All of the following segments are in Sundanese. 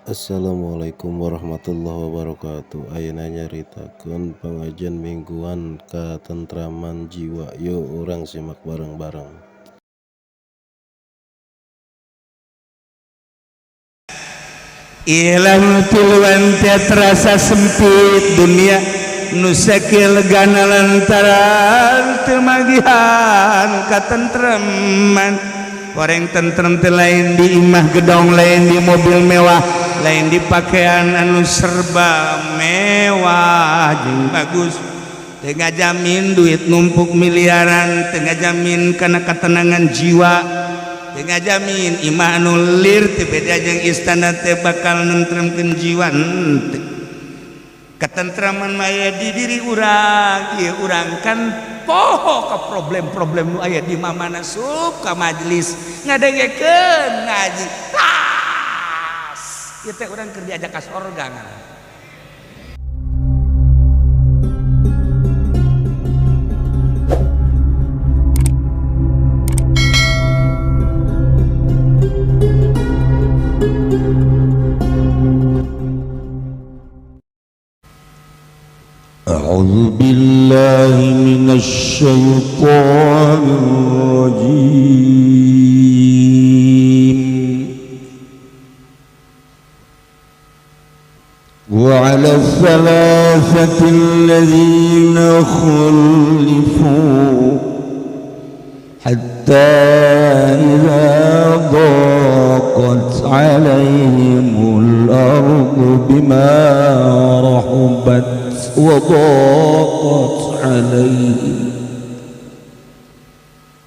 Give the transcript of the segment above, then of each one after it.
Assalamualaikum warahmatullahi wabarakatuh. Ayeuna nyaritakeun pangajian mingguan katentraman jiwa. Yuk urang simak bareng-bareng. Ilang tiluan terasa sempit dunia nu sakieu legana lantaran teu magihan katentreman. Goreng tentrem teh lain di imah gedong, lain di mobil mewah, lain di pakaian anu serba mewah jeung bagus. Teu ngajamin duit numpuk miliaran, teu ngajamin kana ketenangan jiwa, teu ngajamin imah anu lir teu beda jeung istana teh bakal nentremkeun jiwa henteu. Ketentraman mah di diri urang, ieu urang kan poho ka problem-problem nu aya di mamana sup ka majelis ngadengekeun ngaji tas ieu teh urang keur diajak ka sorga ngaran. أعوذ بالله من الشيطان الرجيم. وعلى الثلاثة الذين خلفوا حتى إذا ضاقت عليهم الأرض بما رحبت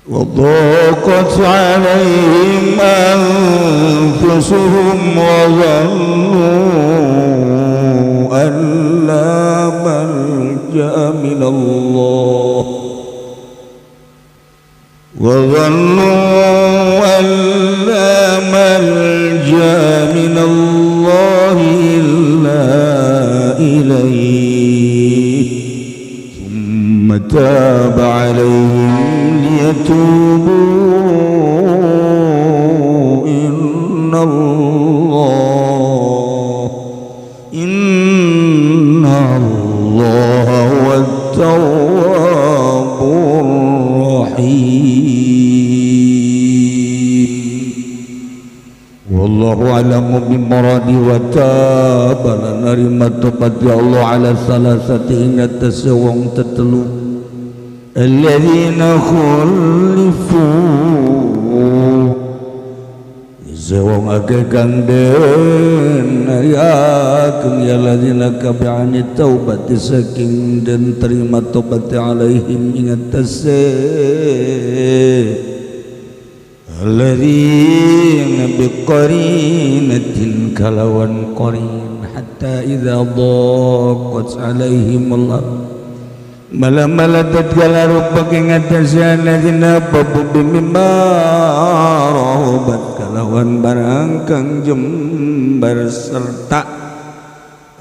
وضاقت عليهم أنفسهم وظنوا أن لا ملجأ من الله وظنوا أن لا ملجأ من الله إلا إليه ثم تاب عليهم ليتوبوا إن الله هو التواب الرحيم. والله أعلم بمرادي وتاب لنرima tobat ya Allah ala salasati ing atase wong tetelu alladzina khulifu sewong akeh kang den yakeun ya alladzina kabi'ani taubat saking den terima tobat alaihim ing atase alladzina biqarinatin kalawan qarin hatta idza daqat alaihim al-ard mala-mala tatkala rupak ing atase alladzina bimma rahabat kalawan barang kang jembar serta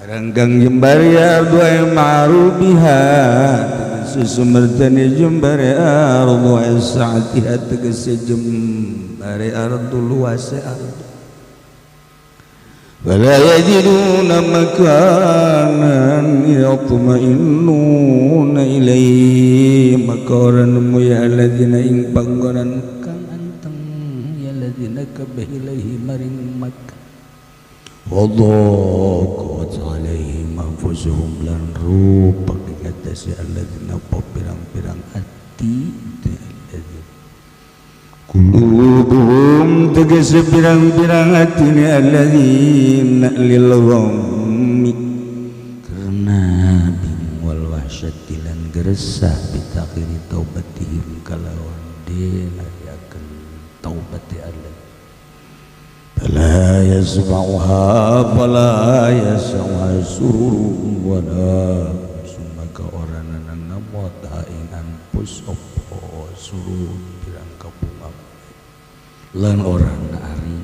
barang kang jembar ya ardu ma'rubiha susumertani jembar ardu sa'atiha tegese jembar ardu luase ardu فلا يجدون مكانا يطمئنون إليه maka ora nemu ya alladzina ing panggonan kang anteng ya alladzina kabeh ilaihi maring Makkah wadaqat alaihim anfusuhum lan rupak ing atase alladzina pirang-pirang ati qulubuhum tegese pirang-pirang atine alladzina lil ghammi karena bingung wal wahsyati lan geresah bitakhiri taubatihim kalawan den akan taubati Allah fala yasma'uha fala yasma'uha sururun wala sumaka orana ngamot ing anfus opo surur lan orang ari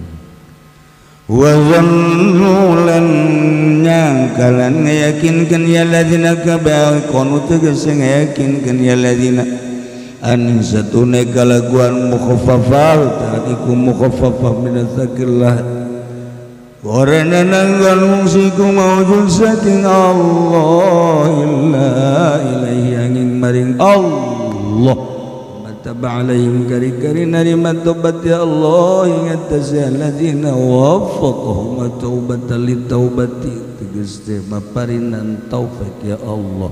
wa zannu lan nyangka lan ngayakinkeun ya alladzina kabal kono tegese ngayakinkeun ya alladzina an satune kalaguan mukhaffafah tadi ku mukhaffafah min dzakrillah Ora nanggal mungsiku maujud saking Allah illa ilaihi angin maring Allah mataba alaihim kari-kari narima tobat ya Allah ingat alladzina waffaqahum taubatan litaubati tegas teh maparinan taufik ya Allah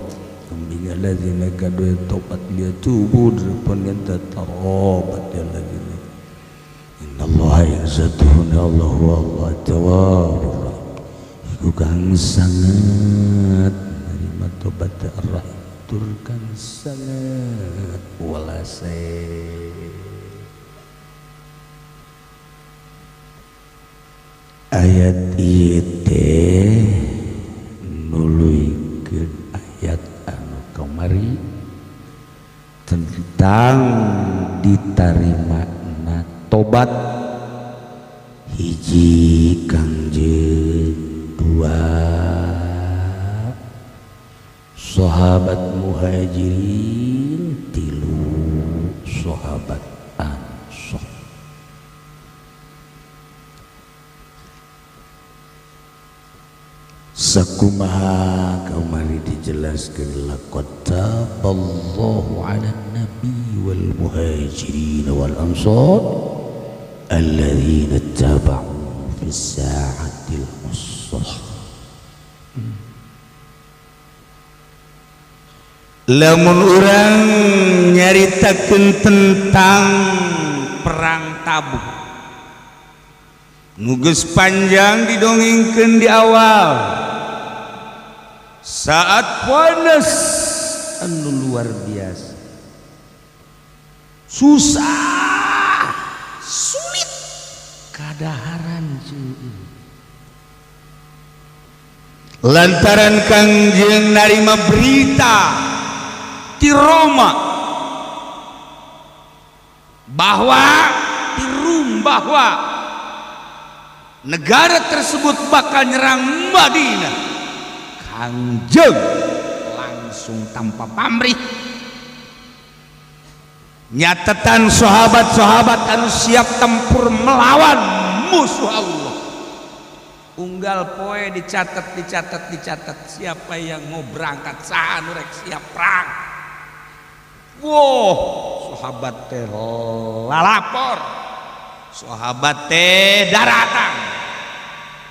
kambing alladzina kadu taubat liyatubu pun eta taubat ya alladzina Allah yang satuhun Allah Allah tawwabur rahim iku kang sangat nerima tobat ar-rahim tur kang sangat welase. Ayat ieu teh nuluykeun ayat anu kamari tentang ditarimana tobat hiji Kangjeng, dua sahabat muhajirin, tilu sahabat ansor. Sakumaha kamari dijelaskeun laqad taballahu 'alan nabi wal muhajirin wal ansor alladzina taba'u fis sa'atil usrah. Lamun urang nyaritakeun tentang perang Tabuk nu geus panjang didongengkeun di awal saat panas anu luar biasa, susah, sulit kadaharan cuy. Lantaran Kangjeng narima berita di Roma bahwa di Rum bahwa negara tersebut bakal nyerang Madinah, Kangjeng langsung tanpa pamrih nyatetan sahabat-sahabat anu siap tempur melawan musuh Allah. Unggal poe dicatat, dicatat, dicatat siapa yang mau berangkat, saha nu rek siap perang. Wow, sahabat teh lalapor, sahabat teh daratang,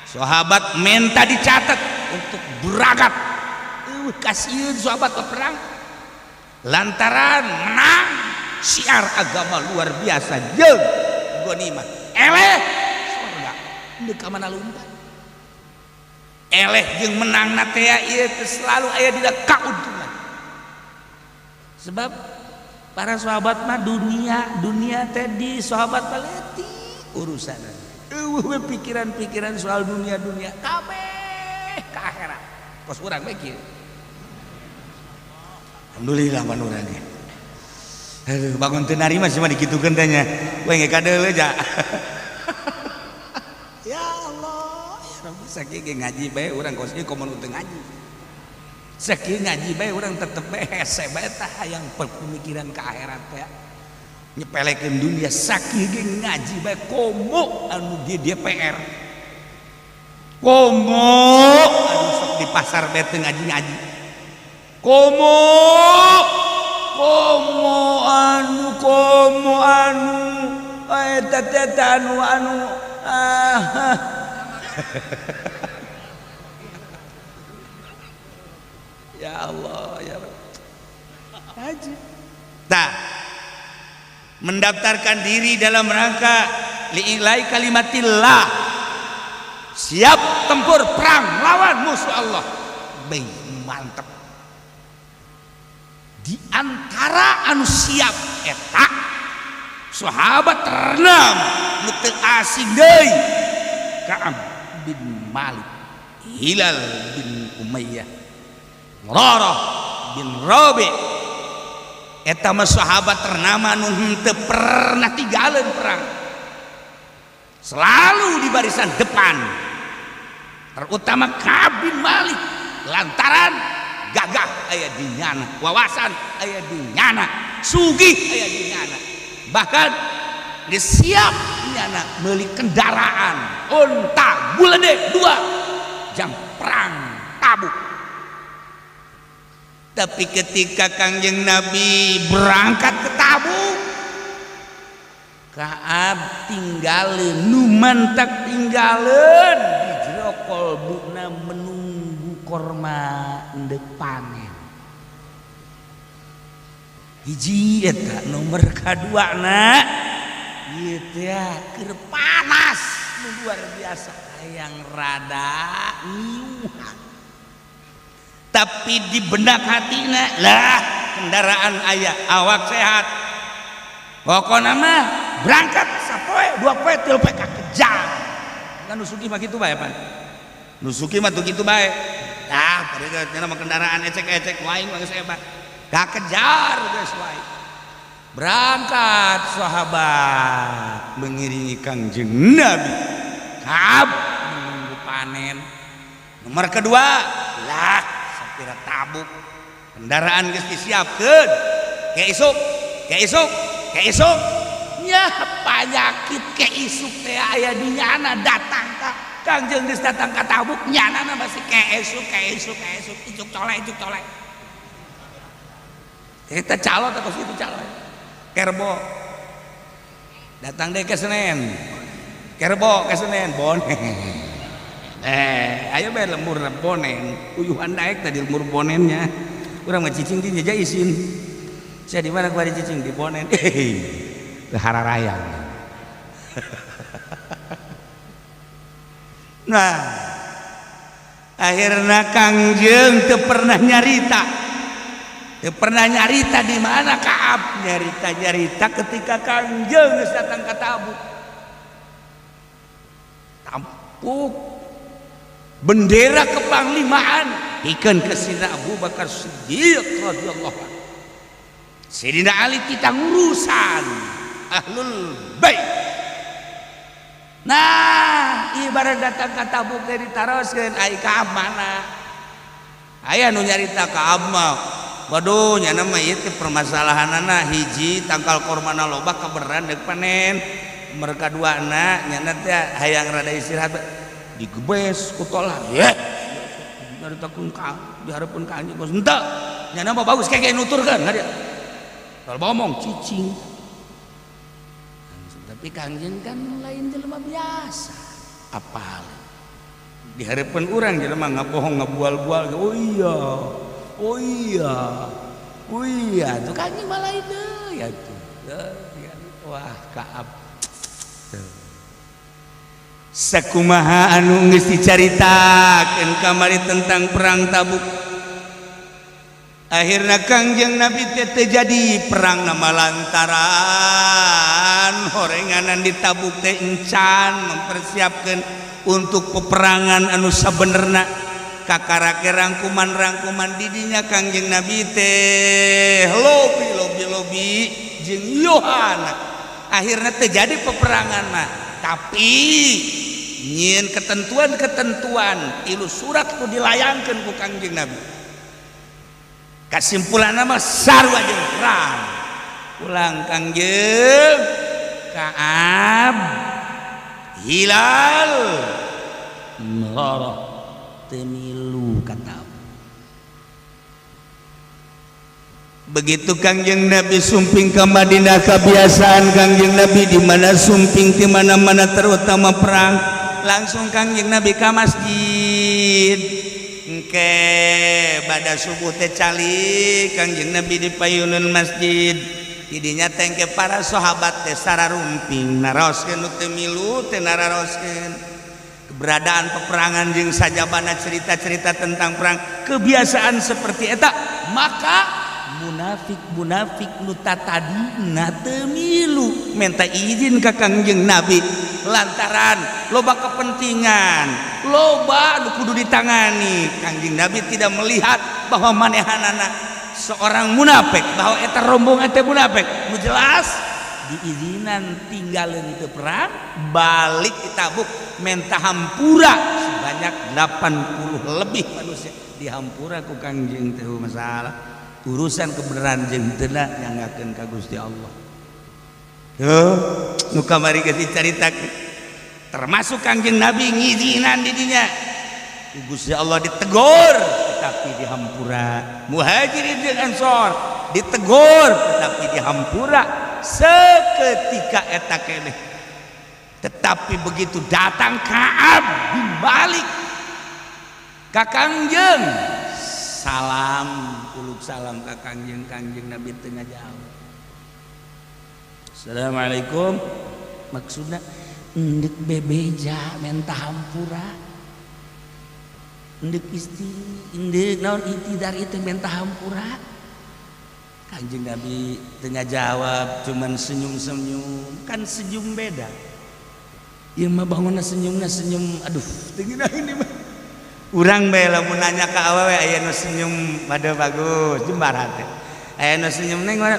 sahabat minta dicatat untuk berangkat. Kasihan sahabat ke perang lantaran menang syiar agama luar biasa jeung ghanimah eleh surga deuk ka mana lumpat eleh jeung menang na teh ieu teh selalu aya dina kauntungan. Sebab para sahabat mah dunia teh di sahabat paleti urusan eueuh pikiran-pikiran soal dunia-dunia kabeh ka akhirat kos urang we kieu. Alhamdulillah manurang ge. Aduh, bangun teu narima sih mah dikitukeun teh nya. We ge kadeuleu ja. Ya Allah, ya Rabbi sakieu ge ngaji bae urang kos ieu komo nu teu ngaji. Sakieu ngaji bae urang tetep bae hese bae tah hayang pemikiran ka akhirat teh. Nyepelekeun dunia sakieu ge ngaji bae komo anu di DPR. Komo anu sok di pasar bae teu ngaji-ngaji. Komo komo anu komo anu eta teh anu anu ah. Ya Allah ya Rabb. Haji. Tah mendaftarkan diri dalam rangka li'ilai kalimatillah, siap tempur perang lawan musuh Allah. Baik, mantap. Di antara anu siap eta sahabat ternam nu teu asing deui Ka'ab bin Malik, Hilal bin Umayyah, Murarah bin Rabi. Eta mah sahabat ternama nu henteu pernah tinggalin perang, selalu di barisan depan, terutama Ka'ab bin Malik lantaran gagah aya di nyana, wawasan aya di nyana, sugih aya di nyana, bahkan geus siap nyana meuli kendaraan unta buledek dua jam perang Tabuk. Tapi ketika Kangjeng Nabi berangkat ke Tabuk, Kaab tinggalin nu mantak tinggalin di jero kolbuna menunggu korma endek panen. Hiji eta nomor kadua na ieu teh keur panas nu luar biasa hayang rada ngiuhan. Tapi di benak hatina lah kendaraan aya awak sehat. Pokokna mah berangkat sapoe dua poe tilu poe kakejar. Kan nu sugih mah kitu bae pan. Nu sugih mah tuh kitu bae. Tah bari nya mah kendaraan ecek-ecek wae mah geus hebat. Kakejar geus wae. Berangkat sahabat mengiringi Kangjeng Nabi. Kaab menunggu panen. Nomor kedua lah sapira Tabuk. Kendaraan geus disiapkeun. Ke isuk, ke isuk, ke isuk. Nya panyakit ke isuk teh aya di nyana datang ka Kangjeng geus datang ka Tabuk nyana masih ke isuk, ke isuk, ke isuk, icuk colek, icuk colek. Eta calon atau situ calon. Kerbo. Datang deh ke Senen. Kerbo ke Senen bonen. Ayo bae lembur bonen. Uyuhan daek tadi lembur bonennya. Urang mah cicing di nyeja isin. Saya di mana kemarin cicing di bonen. Ke hararayang. Nah, akhirnya Kangjeng teu pernah nyarita. Teu pernah nyarita di mana Kaab, nyarita-nyarita ketika Kangjeng geus datang ka Tabuk. Tampuk bendera kepanglimaan pikeun ke Sidina Abu Bakar Siddiq radhiyallahu anhu. Sidina Ali kita ngurusan ahlul bait. Nah, ibarat datang ka Tabuk teh ditaroskeun ai Kaab mana? Aya nu nyarita Kaab mah. Waduh, nyana mah ieu teh permasalahanana hiji tangkal kormana loba kaberan deuk panen. Mereka duana nyana teh hayang rada istirahat digebes ku tolah. Ye. Nyaritakeun ka dihareupeun ka anjeun geus henteu. Nyana mah bagus keke nuturkeun ka dia. Kalau ngomong cicing. Tapi Kangjeng kan lain jelema biasa. Apal. Dihareupeun urang jelema ngabohong ngabual-bual. Oh iya. Oh iya. Oh iya, tuh Kangjeng mah lain deui atuh. Wah, Kaab. Sakumaha anu geus dicaritakeun kamari tentang perang Tabuk. Akhirna Kangjeng Nabi teh teu jadi perang nama lantaran horenganan di Tabuk teh encan mempersiapkan untuk peperangan anu sabenerna. Kakarake rangkuman-rangkuman didinya Kangjeng Nabi teh lobi lobi lobi jeung Yohana. Akhirna terjadi peperangan mah, tapi nyieun ketentuan-ketentuan tilu surat ku dilayangkeun ku Kangjeng Nabi. Kesimpulan mah sarua jeung perang. Pulang Kangjeng Kaab Hilal Murarah temilu kata. Begitu Kangjeng Nabi sumping ke Madinah, kebiasaan Kangjeng Nabi di mana sumping di mana-mana terutama perang, langsung Kangjeng Nabi ke masjid. Engke pada subuh teh calik Kangjeng Nabi di payunan masjid. Didinya tengke para sahabat teh sararumping naroskeun nu teu milu teh nararoskeun keberadaan peperangan jeung sajabana cerita-cerita tentang perang, kebiasaan seperti eta. Maka munafik-munafik nu tatadina teu milu minta izin ka Kangjeng Nabi lantaran loba kepentingan, loba nu kudu ditangani. Kangjeng Nabi tidak melihat bahwa manehanana seorang munafik, bahwa eta rombongan teh munafik. Nu jelas diizinan tinggalin teu perang, balik di Tabuk menta hampura sebanyak 80 lebih manusia dihampura ku Kangjeng teh. Masalah urusan kebenaran jeung teu nyangakeun ka Gusti Allah. Tuh, nu kamari geus dicaritakeun. Termasuk Kangjeng Nabi ngizinan di dinya. Gusti Allah ditegur tetapi dihampura. Muhajirin jeung Ansor ditegur tetapi dihampura seketika eta keneh. Tetapi begitu datang Ka'ab bin Malik ka Kangjeng, salam uluk salam ka Kangjeng, Kangjeng Nabi teu ngajawab. Assalamualaikum, maksudna endek bebeja menta hampura, endek isti endek naon itidar itu menta hampura. Kanjeng Nabi teu ngajawab, cuman senyum-senyum. Kan senyum beda. Ieu mah bangunna senyumna senyum aduh teu ini mah. Urang bae lamun nanya ka awewe aya nu senyum pada bagus jembar hate. Aya nu senyum neng mana?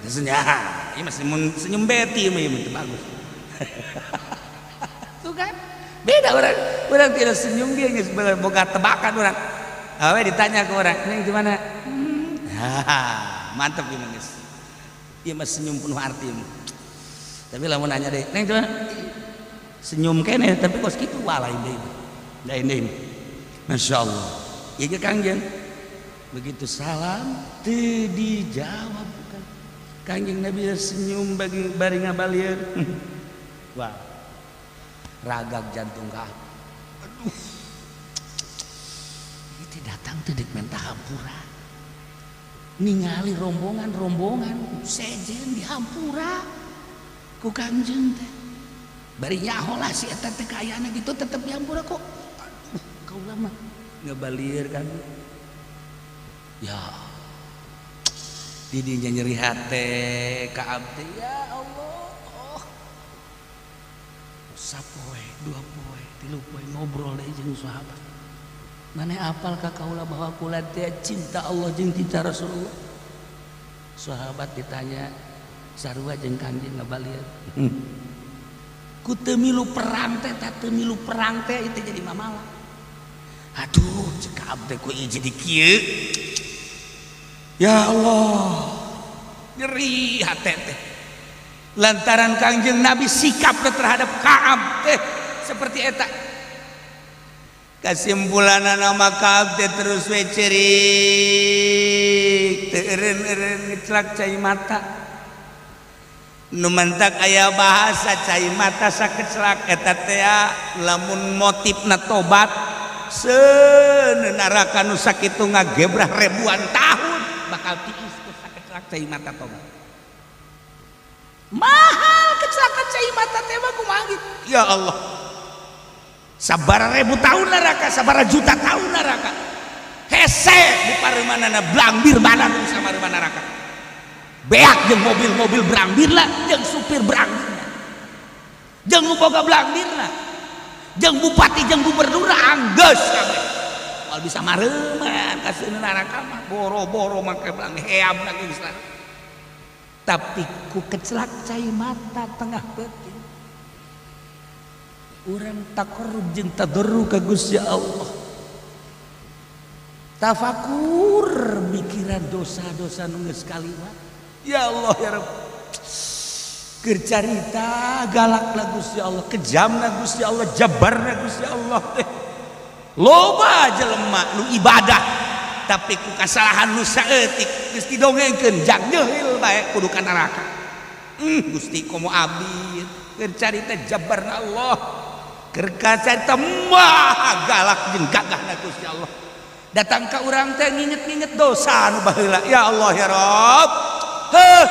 Senyum. Ieu mah senyum, senyum beti mah ieu mah teu bagus. Tuh kan? Beda orang. Orang tidak senyum dia geus boga tebakan orang. Awewe ditanya ke orang, "Neng gimana?" Mantep ieu mah geus. Ieu mah senyum penuh arti. Tapi lamun nanya deh, "Neng gimana?" Senyum kene tapi kos kitu wah lain deui. Lain deui. Masya Allah. Ieu ge Kangjeng. Begitu salam teu dijawab kan. Kangjeng Nabi senyum bagi bari ngabalieur. Wah. Ragag jantung ka. Aduh. Itu datang teh dek menta hampura. Ningali rombongan-rombongan sejen dihampura ku Kangjeng teh. Bari nyaho lah si eta teh kaayana gitu tetep dihampura kok. Aduh, kaula mah ngabalieur kan. Ya. Didinya nyeri hate ka abdi ya Allah. Sapoe, dua poe, tilu poe ngobrol deui jeung sahabat. Maneh apal ka kaula bahwa kula teh cinta Allah jeung cinta Rasulullah. Sahabat ditanya sarua jeung Kangjeng ngabalieur. Ku teu milu perang teh, teu milu perang teh itu jadi mamala. Aduh, cek abdi ku ieu jadi kieu. Ya Allah, nyeri hate teh. Lantaran Kangjeng Nabi sikapnya terhadap Ka'ab teh seperti eta. Kesimpulan nama Ka'ab teh terus we cerik, teu eureun-eureun ngecelak cai mata. Nu mantak aya bahasa cai mata sakecelak eta teh lamun motifna tobat seuneu neraka nu sakitu ngagebrah ribuan tahun bakal tiis ku sakecelak cai mata tobat. Mahal kecelakaan cai mata teh mah kumaha gitu. Ya Allah. Sabara ribu tahun neraka, sabara juta tahun neraka. Hese di pareumanana blambir badan sama pareuman neraka. Beak jeung mobil-mobil blambir lah, jeung supir blambir. Jeung nu boga blambir lah. Jeung bupati jeung gubernur anggeus kabeh. Moal bisa mareuman ka seuneu neraka mah boro-boro make blambir heam lagi geus. Tapi ku kecelak cai mata tengah peuting urang taqarrub jeung tadarru ka Gusti Allah, tafakur mikiran dosa-dosa nu geus kaliwat. Ya Allah ya Rabb, keur carita galak lah Gusti Allah, kejamna Gusti Allah, jabarna Gusti Allah teh. Loba jelema nu ibadah tapi ku kasalahan nu saeutik geus didongengkeun jang nyeul bae kudu ka neraka. Gusti komo abdi keur carita jabarna Allah, keur carita maha galak jeung gagahna Gusti Allah. Datang ka urang teh nginget-nginget dosa nu baheula. Ya Allah ya Rabb. Heuh,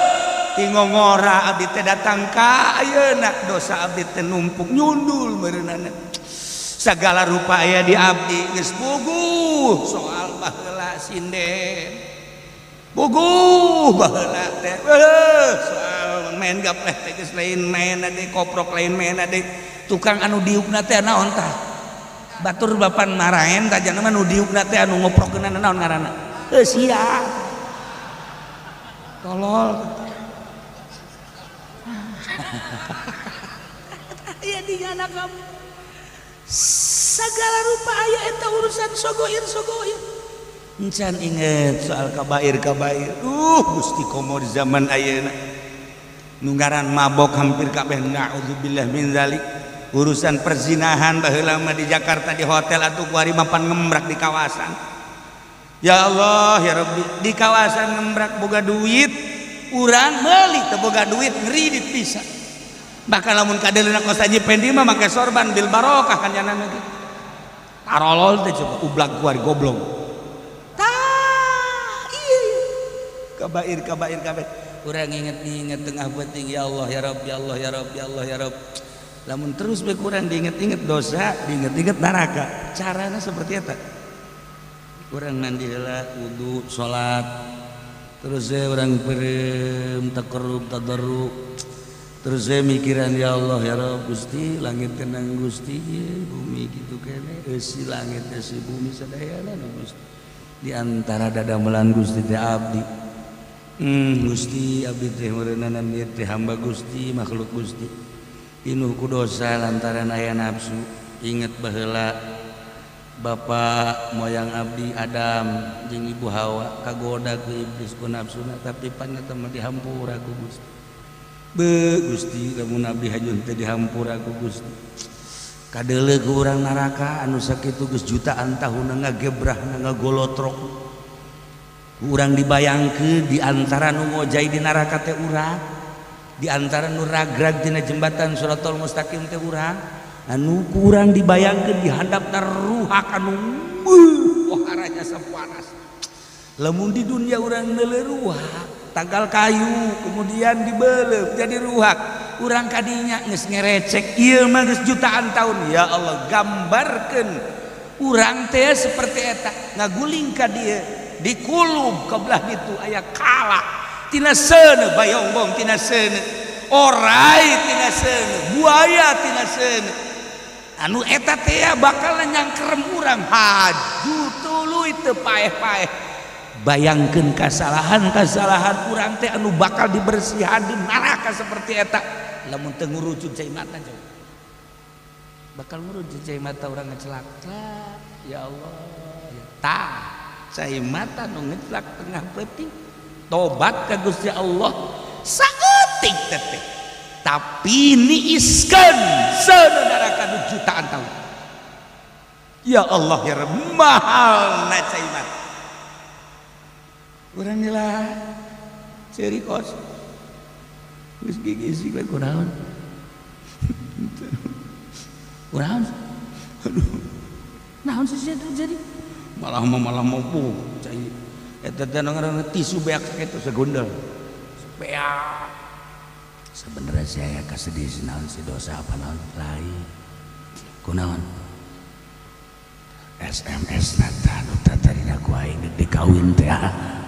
tingongora abdi teh datang ka ayeuna dosa abdi teh numpuk nyundul meureunana. Segala rupa aya di abdi geus puguh soal baheula sinden. Puguh baheula teh soal main gapleh teh geus lain main deui, koprok lain main deui. Tukang anu diukna teh naon tah? Batur bapan maraen tah jana mah nu diukna teh anu ngoprokeunna naon ngaranna? Heuh sia. Tolol. Aya di anak kamu. Segala rupa aya eta urusan sogoir sogoir. Encan inget soal kabair kabair. Gusti komo di zaman ayeuna. Nu ngaran mabok hampir kabeh, naudzubillah min zalik. Urusan perzinahan baheula mah di Jakarta di hotel atuh kuari mapan ngembrak di kawasan. Ya Allah ya Rabbi, di kawasan ngembrak boga duit, urang meuli teu boga duit ngeridit pisan. Bahkan lamun kadeleuna kos Haji Pendi mah make sorban bil barokah kan nyana ge. Tarolol teh coba ublag kuari goblok. Tah iya. Kabair kabair kabair. Urang inget-inget tengah penting ya Allah ya Rabbi, ya Allah ya Rabbi, ya Allah ya Rabb. Lamun terus be kurang diinget-inget dosa, diinget-inget neraka. Carana seperti eta. Urang mandi heula, wudu, salat. Terus we urang peureum taqarrub tadarru. Terus saya mikiran ya Allah ya Rabb, Gusti langit kenang Gusti, bumi gitu kene eusi langit eusi bumi sadayana nu Gusti. Di antara dadamelan Gusti teh abdi. Gusti abdi teh meureunana ieu teh hamba Gusti, makhluk Gusti. Pinuh ku dosa lantaran aya nafsu. Inget baheula bapak moyang abdi Adam jeung ibu Hawa kagoda ku iblis ku nafsuna, tapi pan eta mah dihampura ku Gusti. Be Gusti lamun abdi hajun teh dihampura ku Gusti. Kadeuleu ku urang neraka anu sakitu geus jutaan tahun ngagebrahna ngagolotrok. Ku urang dibayangkeun di antara nu ngojay di neraka teh urang, di antara nu ragrag tina jembatan Shirathal Mustaqim teh urang, anu ku urang dibayangkeun di handapna ruhak anu poharanya sapanas. Lamun di dunia urang neuleuh ruhak tanggal kayu kemudian dibeleup jadi ruhak, urang kadinya geus ngerecek ieu mah geus jutaan tahun. Ya Allah, gambarkeun urang teh seperti eta ngaguling ka dieu dikulub ka belah ditu aya kala tina seuneu bayongbong tina seuneu orai tina seuneu buaya tina seuneu anu eta teh bakal nyangkerem urang haju tuluy teu paeh-paeh. Bayangkeun kasalahan-kasalahan urang teh anu bakal dibersihan di neraka seperti eta. Lamun teu ngurucut cai mata jauh bakal ngurucut cai mata urang ngecelak. Ya Allah ya tah cai mata nu ngecelak tengah peuting tobat ka Gusti Allah saeutik teh tapi niiskeun seuneu neraka nu jutaan tahun. Ya Allah ya Rabb, mahalna cai mata. Urang nila ceri kos geus gigisik we kunaon kunaon aduh naon sih terjadi malah mampu cai eta teh ngaranna tisu beak sakitu segundel beak. Sebenarnya saya kasedih naon si dosa apa naon lain kunaon SMS nata nu tadina ku aing deuk dikawin teh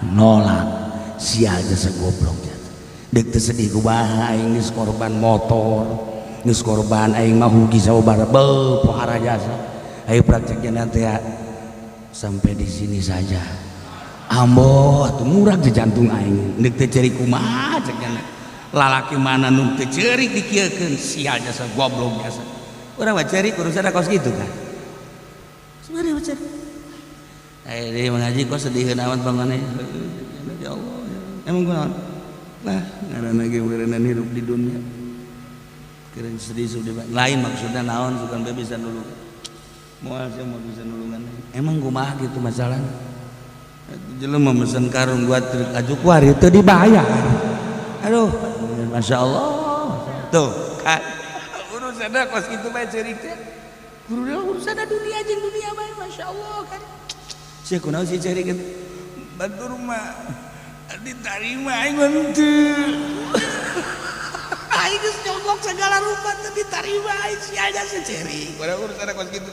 nolak sia jasa goblok deuk teu sedih kumaha aing geus korban motor geus korban aing mah rugi sababaraha beuh pohara jasa ayo praktekna teh sampai di sini saja ambo atuh murag di jantung aing deuk teu ceurik kumaha cek nya lalaki mana nu teu ceurik dikieukeun sia jasa goblok jasa urang mah ceurik urusan kos kitu kan. Sebenarnya macam dia mengaji kok sediheun amat bangane. Ya Allah, emang kunaon? Lah, ngaranna ge meureunnan hirup di dunia. Kira sedih sedih lain maksudna naon sugan be bisa nulungan. Moal sia mau bisa nulungan. Emang kumaha gitu masalahna? Jelema mesen karung gua truk aju kuari teu dibayar. Aduh, Masya Allah. Tuh, kan urusanna kos kitu bae ceurik teh. Guru urusan dunia jeung dunia bae Masya Allah kan. Sia kunaon sih ceurik kitu? Batur mah diterima aing mah henteu. Aing geus nyogok segala rupa teu diterima aing sia aja ceurik. Padahal urusan kos kitu.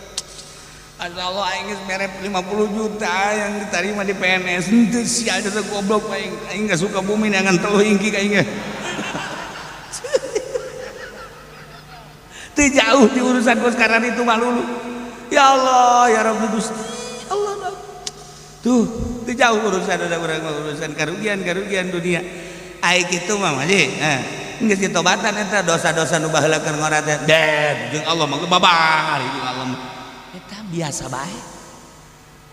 Masya Allah aing geus mere 50 juta yang diterima di PNS henteu sia aja goblok aing. Aing geus suka bumi neangan teluh ingki ka aing. Teu jauh di urusan kos karena itu malulu. Ya Allah ya Rabbi Gusti Allah tuh teu jauh urusan ada urang urusan karugian dunia. Ai kitu mah mah geus ditobatan eta dosa-dosa nu baheula keur ngora teh deh jeung Allah mah babar jeung Allah mah eta biasa bae.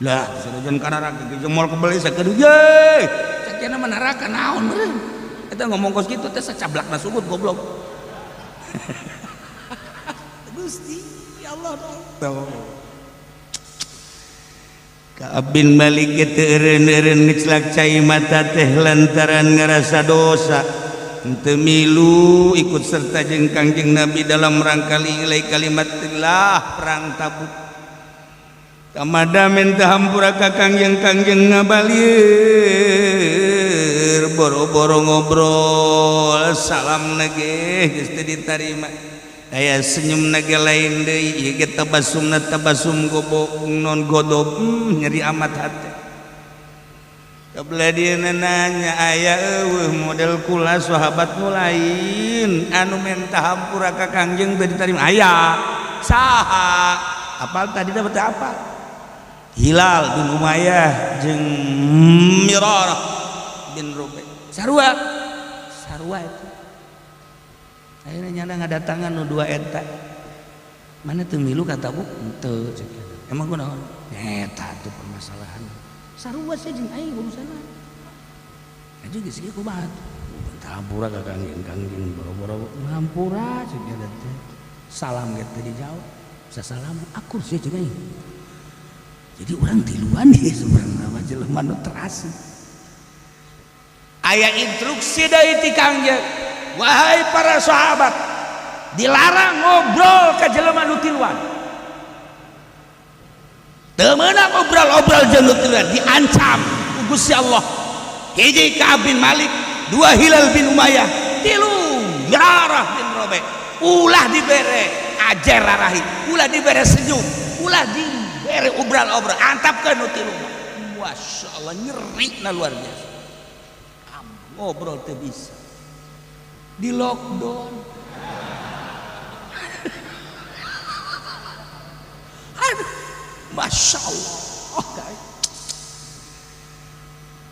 Lah sanajan ka neraka jeung moal kebeli sakeun ye cek cenah mah neraka naon meureun. Eta ngomong kos kitu teh sacablakna sugut goblok. Gusti ya Allah tuh. Ka'ab bin Malik teu eureun-eureun ngecelak cai mata teh lantaran ngarasa dosa. Henteu milu ikut serta jeung Kangjeng Nabi dalam rangka li'ilai kalimatillah perang Tabuk. Kamada minta hampura ka Kangjeng ngabalir boro-boro ngobrol salam nage geus teu ditarima. Aya senyum nage lain deui ieu ge tabasumna tabasum gobok non godob nyeri amat hate. Kabelah dia nanya aya eueuh model kula sahabat nu lain anu minta hampura ka Kangjeng teu ditarima aya saha apal tadi teh apal Hilal bin Umayyah jeung Mirarah bin Rubai sarua sarua itu ayeuna nyana ngadatangan nu dua eta mana teu milu ka Tabuk henteu cek emang kunaon eta tuh permasalahan sarua sih jeung aing urusanna aja geus ieu kumaha hampura ka Kangjeng boro-boro ngampura cek eta teh salam ge teu dijawab sasalam akur sih jeung aing. Jadi orang tiluan nih sebenarnya mah jelema nu terasi. Aya instruksi dari ti Kangjeng, wahai para sahabat, dilarang ngobrol ka jelema nu tiluan. Teu meunang obrol-obrol jeung nu tiluan, diancam ku Gusti Allah. Hiji Ka'ab bin Malik, dua Hilal bin Umayyah, tilu Mirarah bin Rabi. Ulah dibere ajer rarahi, ulah dibere senyum, ulah di bere obral-obral antapkeun nu tilu. Masya Allah nyeri na luar biasa. Ngobrol teu bisa. Di lockdown. Aduh, Masya Allah.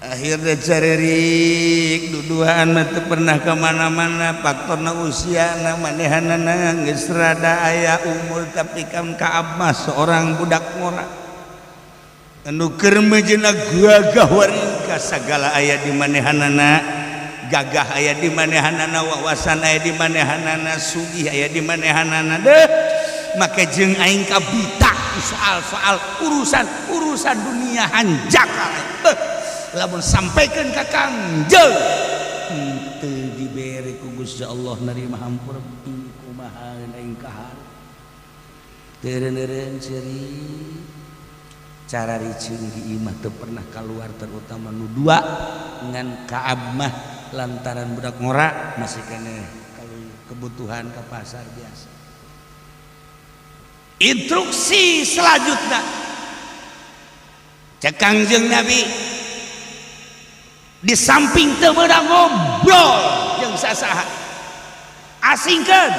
Akhirnya carerik duduaan mah teu pernah ka mana-mana faktorna usiana manehanana geus rada aya umur tapi kan Ka'ab mah seorang budak ngora anu keur mejeuna gagah waringka sagala aya di manehanana gagah aya di manehanana wawasan aya di manehanana sugih aya di manehanana deh make jeung aing kabita soal-soal urusan dunia hanjakal lamun sampaikan ka Kangjeng henteu dibere ku Gusti Allah narima hampura kumaha aing kahar teu eureun ceuri cara riceung di imah teu pernah keluar terutama nu dua ngan Ka'ab mah lantaran budak ngora masih keneh kalau kebutuhan ke pasar biasa. Instruksi selanjutnya cek Kangjeng Nabi di samping teu meunang ngobrol jeung sasaha asingkeun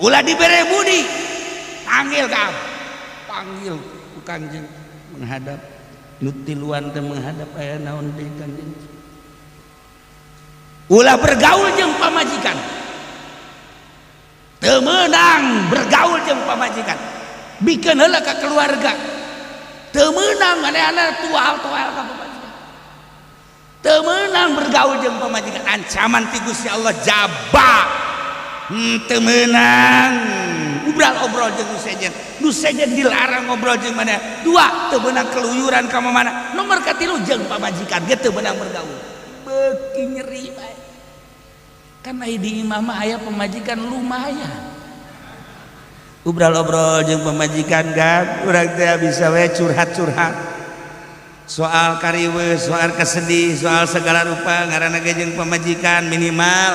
ulah dibere budi panggil ka panggil ku Kangjeng menghadap nu tiluan teh menghadap aya naon deui Kangjeng ulah bergaul jeung pamajikan teu meunang bergaul jeung pamajikan bikeun heula ka keluarga teu meunang manehna tual-tual ka pamajikan teu meunang bergaul jeung pamajikan ancaman ti Gusti Allah jaba teu meunang obrol-obrol jeung nu sejen nu sejen dilarang ngobrol jeung mana dua teu meunang keluyuran ka mana nomor katilu jeung pamajikan ge teu meunang bergaul beuki nyeri bae kan aya di imah mah aya pamajikan lumayan obrol-obrol jeung pamajikan kan urang teh bisa we curhat-curhat soal kariwe, soal kesedih, soal segala rupa ngaranna ge jeung pamajikan minimal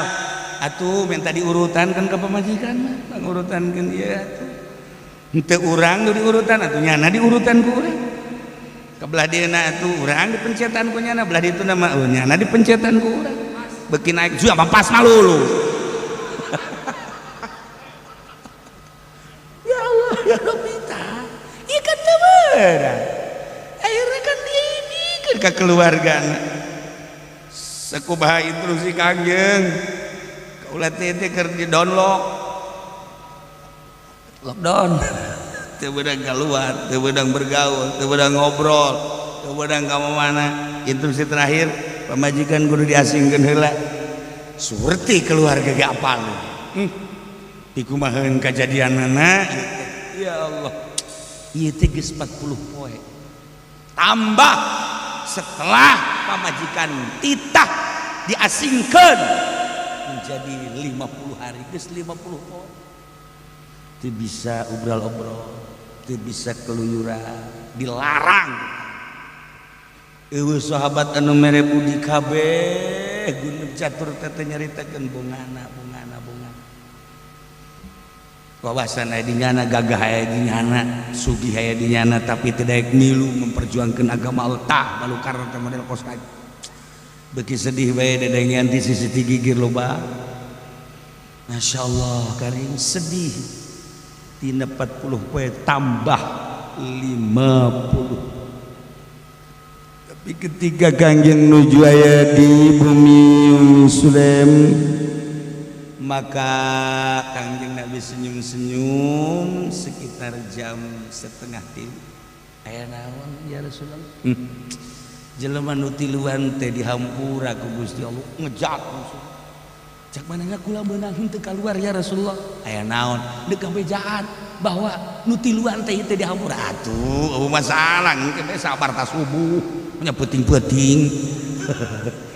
atuh minta diurutan kan ke pamajikan mah pangurutankeun ieu atuh henteu urang nu diurutan atuh nyana diurutan ku urang ka belah dieuna atuh urang dipencetan ku nyana belah dituna mah nyana dipencetan ku urang beuki naik juga pas malulu. Ya Allah ya Rabbi tah ieu kan teu beurang akhirnya kan diimikeun ka keluargana sakumaha instruksi Kangjeng kaula teh keur di download lockdown teu beunang keluar teu beunang bergaul teu beunang ngobrol teu beunang ka mana. Instruksi terakhir Pamajikan kudu diasingkeun heula. Surti keluarga ge apal. Dikumaheun kajadianana ieu teh. Ya Allah. Ieu teh geus 40 poe. Tambah setelah pamajikan titah diasingkeun menjadi 50 hari, geus 50 poe. Teu bisa obral-obrol, teu bisa keluyuran, dilarang. Eueuh sahabat anu mere budi kabeh, gunung catur teh nyaritakeun bungana bungana bungana. Wawasan aya di nyana, gagah aya di nyana, sugih aya di nyana, tapi teu daek milu memperjuangkeun agama Allah. Tah balukar teh model kos kaki. Beuki sedih bae dedengean ti sisi ti gigir loba. Masya Allah, karing sedih. Tina 40 poe tambah 50. Tapi ketika Kangjeng nuju aya di bumi Umi Sulaim, maka Kangjeng Nabi senyum-senyum sekitar jam 2:30. Aya naon ya Rasulullah? Jelema nu tiluan teh dihampura ku Gusti Allah, ngejak musuh. Cak manehna kula meunang henteu kaluar ya Rasulullah. Aya naon? Deuk bejaan bahwa nu tiluan teh teh dihampura. Atuh, eueuh masalah engke bae sabar ta subuh. Nya peuting-peuting.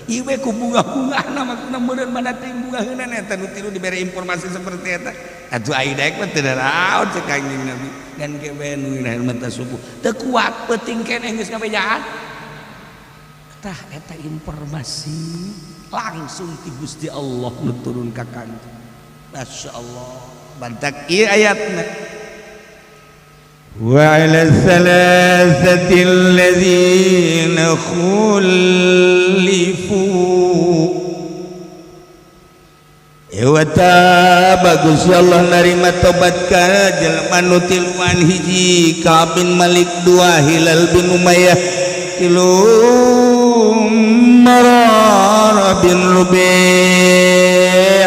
Ieu we ku bunga-bungahna maksudna meureun mana teh bungaheunana eta nu tilu dibere informasi seperti eta. Atuh ai daek mah teu naraon cek Kangjeng Nabi. Dan ke bae nu mata subuh. Teu kuat peuting keneh geus ngabejaan. Tah eta informasi langsung ti Gusti Allah nu turun ka Kangjeng. Masya Allah. Bantak ieu ayatna. Wa ala thalathati alladzina khulifu. Ewa bagus ya Allah narima tobat ka jelema nu tiluan, hiji Ka'ab bin Malik, dua Hilal bin Umayyah, tilu Marara bin Rubi'.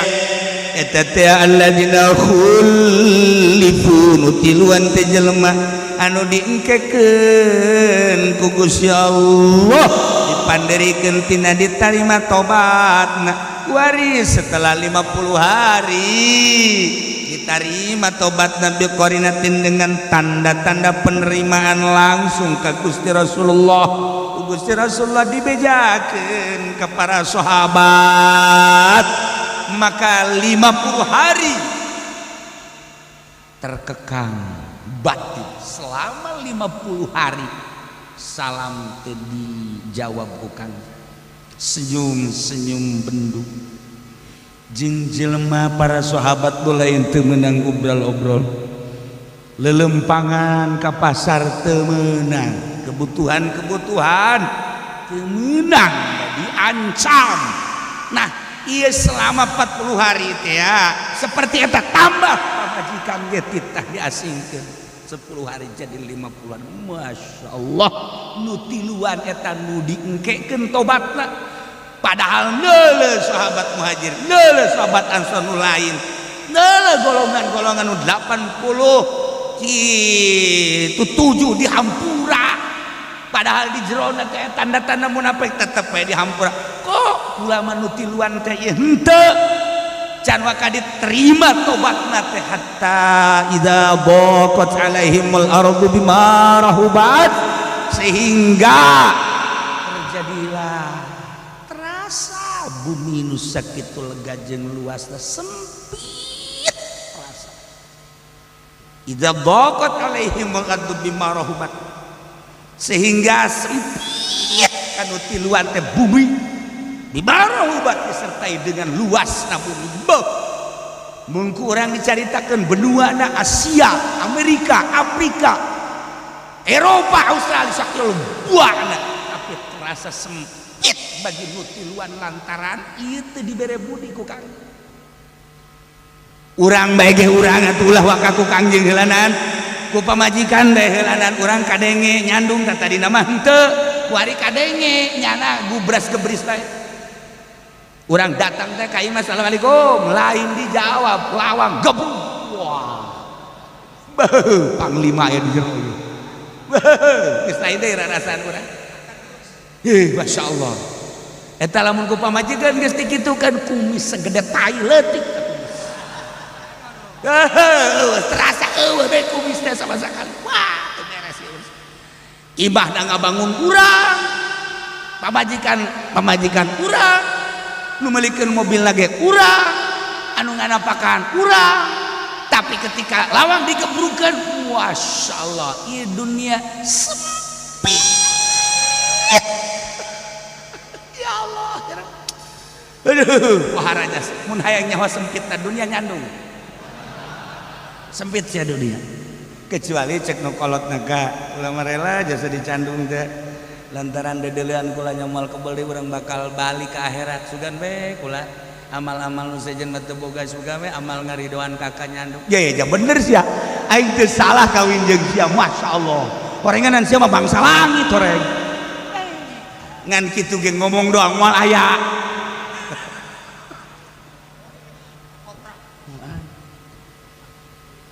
Eta teh alladzina khulifu, nu tiluan teh jelema anu diengkekeun ku Gusti Allah, dipanderikeun tina ditarima tobatna. Waris setelah 50 hari diterima tobat Nabi qarinatin, dengan tanda-tanda penerimaan langsung ke Gusti Rasulullah. Gusti Rasulullah dibejakeun ke para sahabat, maka 50 hari terkekang batin selama 50 hari, salam teu dijawab, bukan senyum-senyum bendung jeung jelema para sahabat lain teu meunang obrol-obrol, lelempangan ka pasar teu meunang, kebutuhan-kebutuhan teu meunang, diancam. Nah, iya, selama 40 hari teh ya seperti eta, tambah pamajikan ge titah diasingkeun 10 hari jadi 50-an. Masya Allah, nu tiluan eta nu diengkekeun tobatna, padahal neuleuh sahabat Muhajir, neuleuh sahabat Ansor nu lain, neuleuh golongan-golongan nu 80 itu tujuh dihampura, padahal di jerona teh tanda-tanda munafik, tetep we dihampura. Kok kula mah nu tiluan teh ieu henteu can waka diterima tobatna teh, hatta idza daqat alaihimul ardu bima rahubat, sehingga terjadilah terasa bumi nu sakitu lega jeung luasna sempit terasa. Idza daqat alaihimul ardu bima rahubat, sehingga sempit kanu tiluan teh bumi, bima rahubat, disertai dengan luasna bumi. Beuh, mun ku urang dicaritakeun benuana Asia, Amerika, Afrika, Eropa, Australia sakieu buahna, tapi terasa sempit bagi nu tiluan lantaran ieu teu dibere budi ku Kang. Urang bae ge urang atuh, ulah waka ku Kangjeng heulanan, ku pamajikan bae heulanan. Urang kadenge nyandung tah, tadina mah henteu, kuari kadenge nyana gubras gebris bae. Urang datang teh ka imah, "Assalamualaikum," lain dijawab, lawang gebuk. Wah, beuh, panglima aya di jero ieu. Beuh, geus lain deui rarasaan urang. Ih, Masya Allah. Eta lamun ku pamajikan geus dikitukeun kumis segede tai leutik. Terasa eueuh we kumis teh sama sekali. Wah, teu beres ieu. Ibahna ngabangun urang. Pamajikan urang. Nu meulikeun mobil lagi urang, anu nganapakan urang. Tapi ketika lawang digebrukeun, masyaallah, ieu dunia sempit. Ya Allah. Aduh, waharaja mun hayang nyawa sempit na dunia nyandung. Sempit sia dunia. Kecuali cek nu kolot naga, ulah rela jasa dicandung teh. Lantaran dedelean kula nyamal kebel deui urang bakal balik ke akhirat sugan we kula amal-amal nu sejen mah teu boga sugan we amal ngaridoan ka nyandung. Ya ya bener sia. Aing teu salah kawin jeung sia, masyaallah. Horenganan sia mah bangsa langit horeng. Ngan kitu ge ngomong doang moal aya.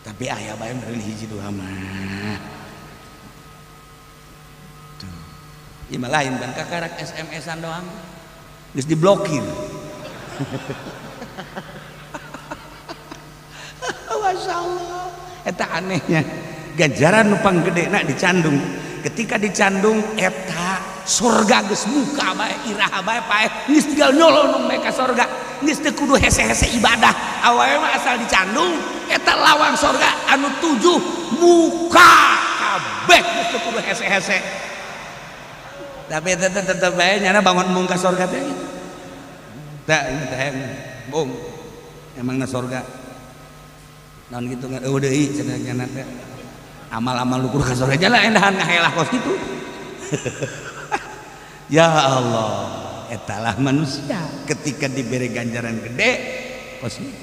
Tapi aya bae meureun hiji dua mah. Tuh. Ieu mah lain ban kakarak SMS-an doang. Geus diblokir. Masyaallah. Eta anehnya. Ganjaran nu panggedena dicandung. Ketika dicandung eta surga geus muka bae iraha bae paeh geus tinggal nyolong bae ka surga. Geus teu kudu hese-hese ibadah. Awewe mah asal dicandung eta lawang surga anu 7 muka kabeh geus teu kudu hese-hese. Tapi eta tetep bae nyana bangun mung ka surga teh gitu. Tah ini teh bung emangna surga. Naon kitu eueuh deui cenah nyana teh. Amal-amal lukur ka surga jalan endahan ngahelah kos kitu. Ya Allah, etalah manusia ketika diberi ganjaran gede kos kitu.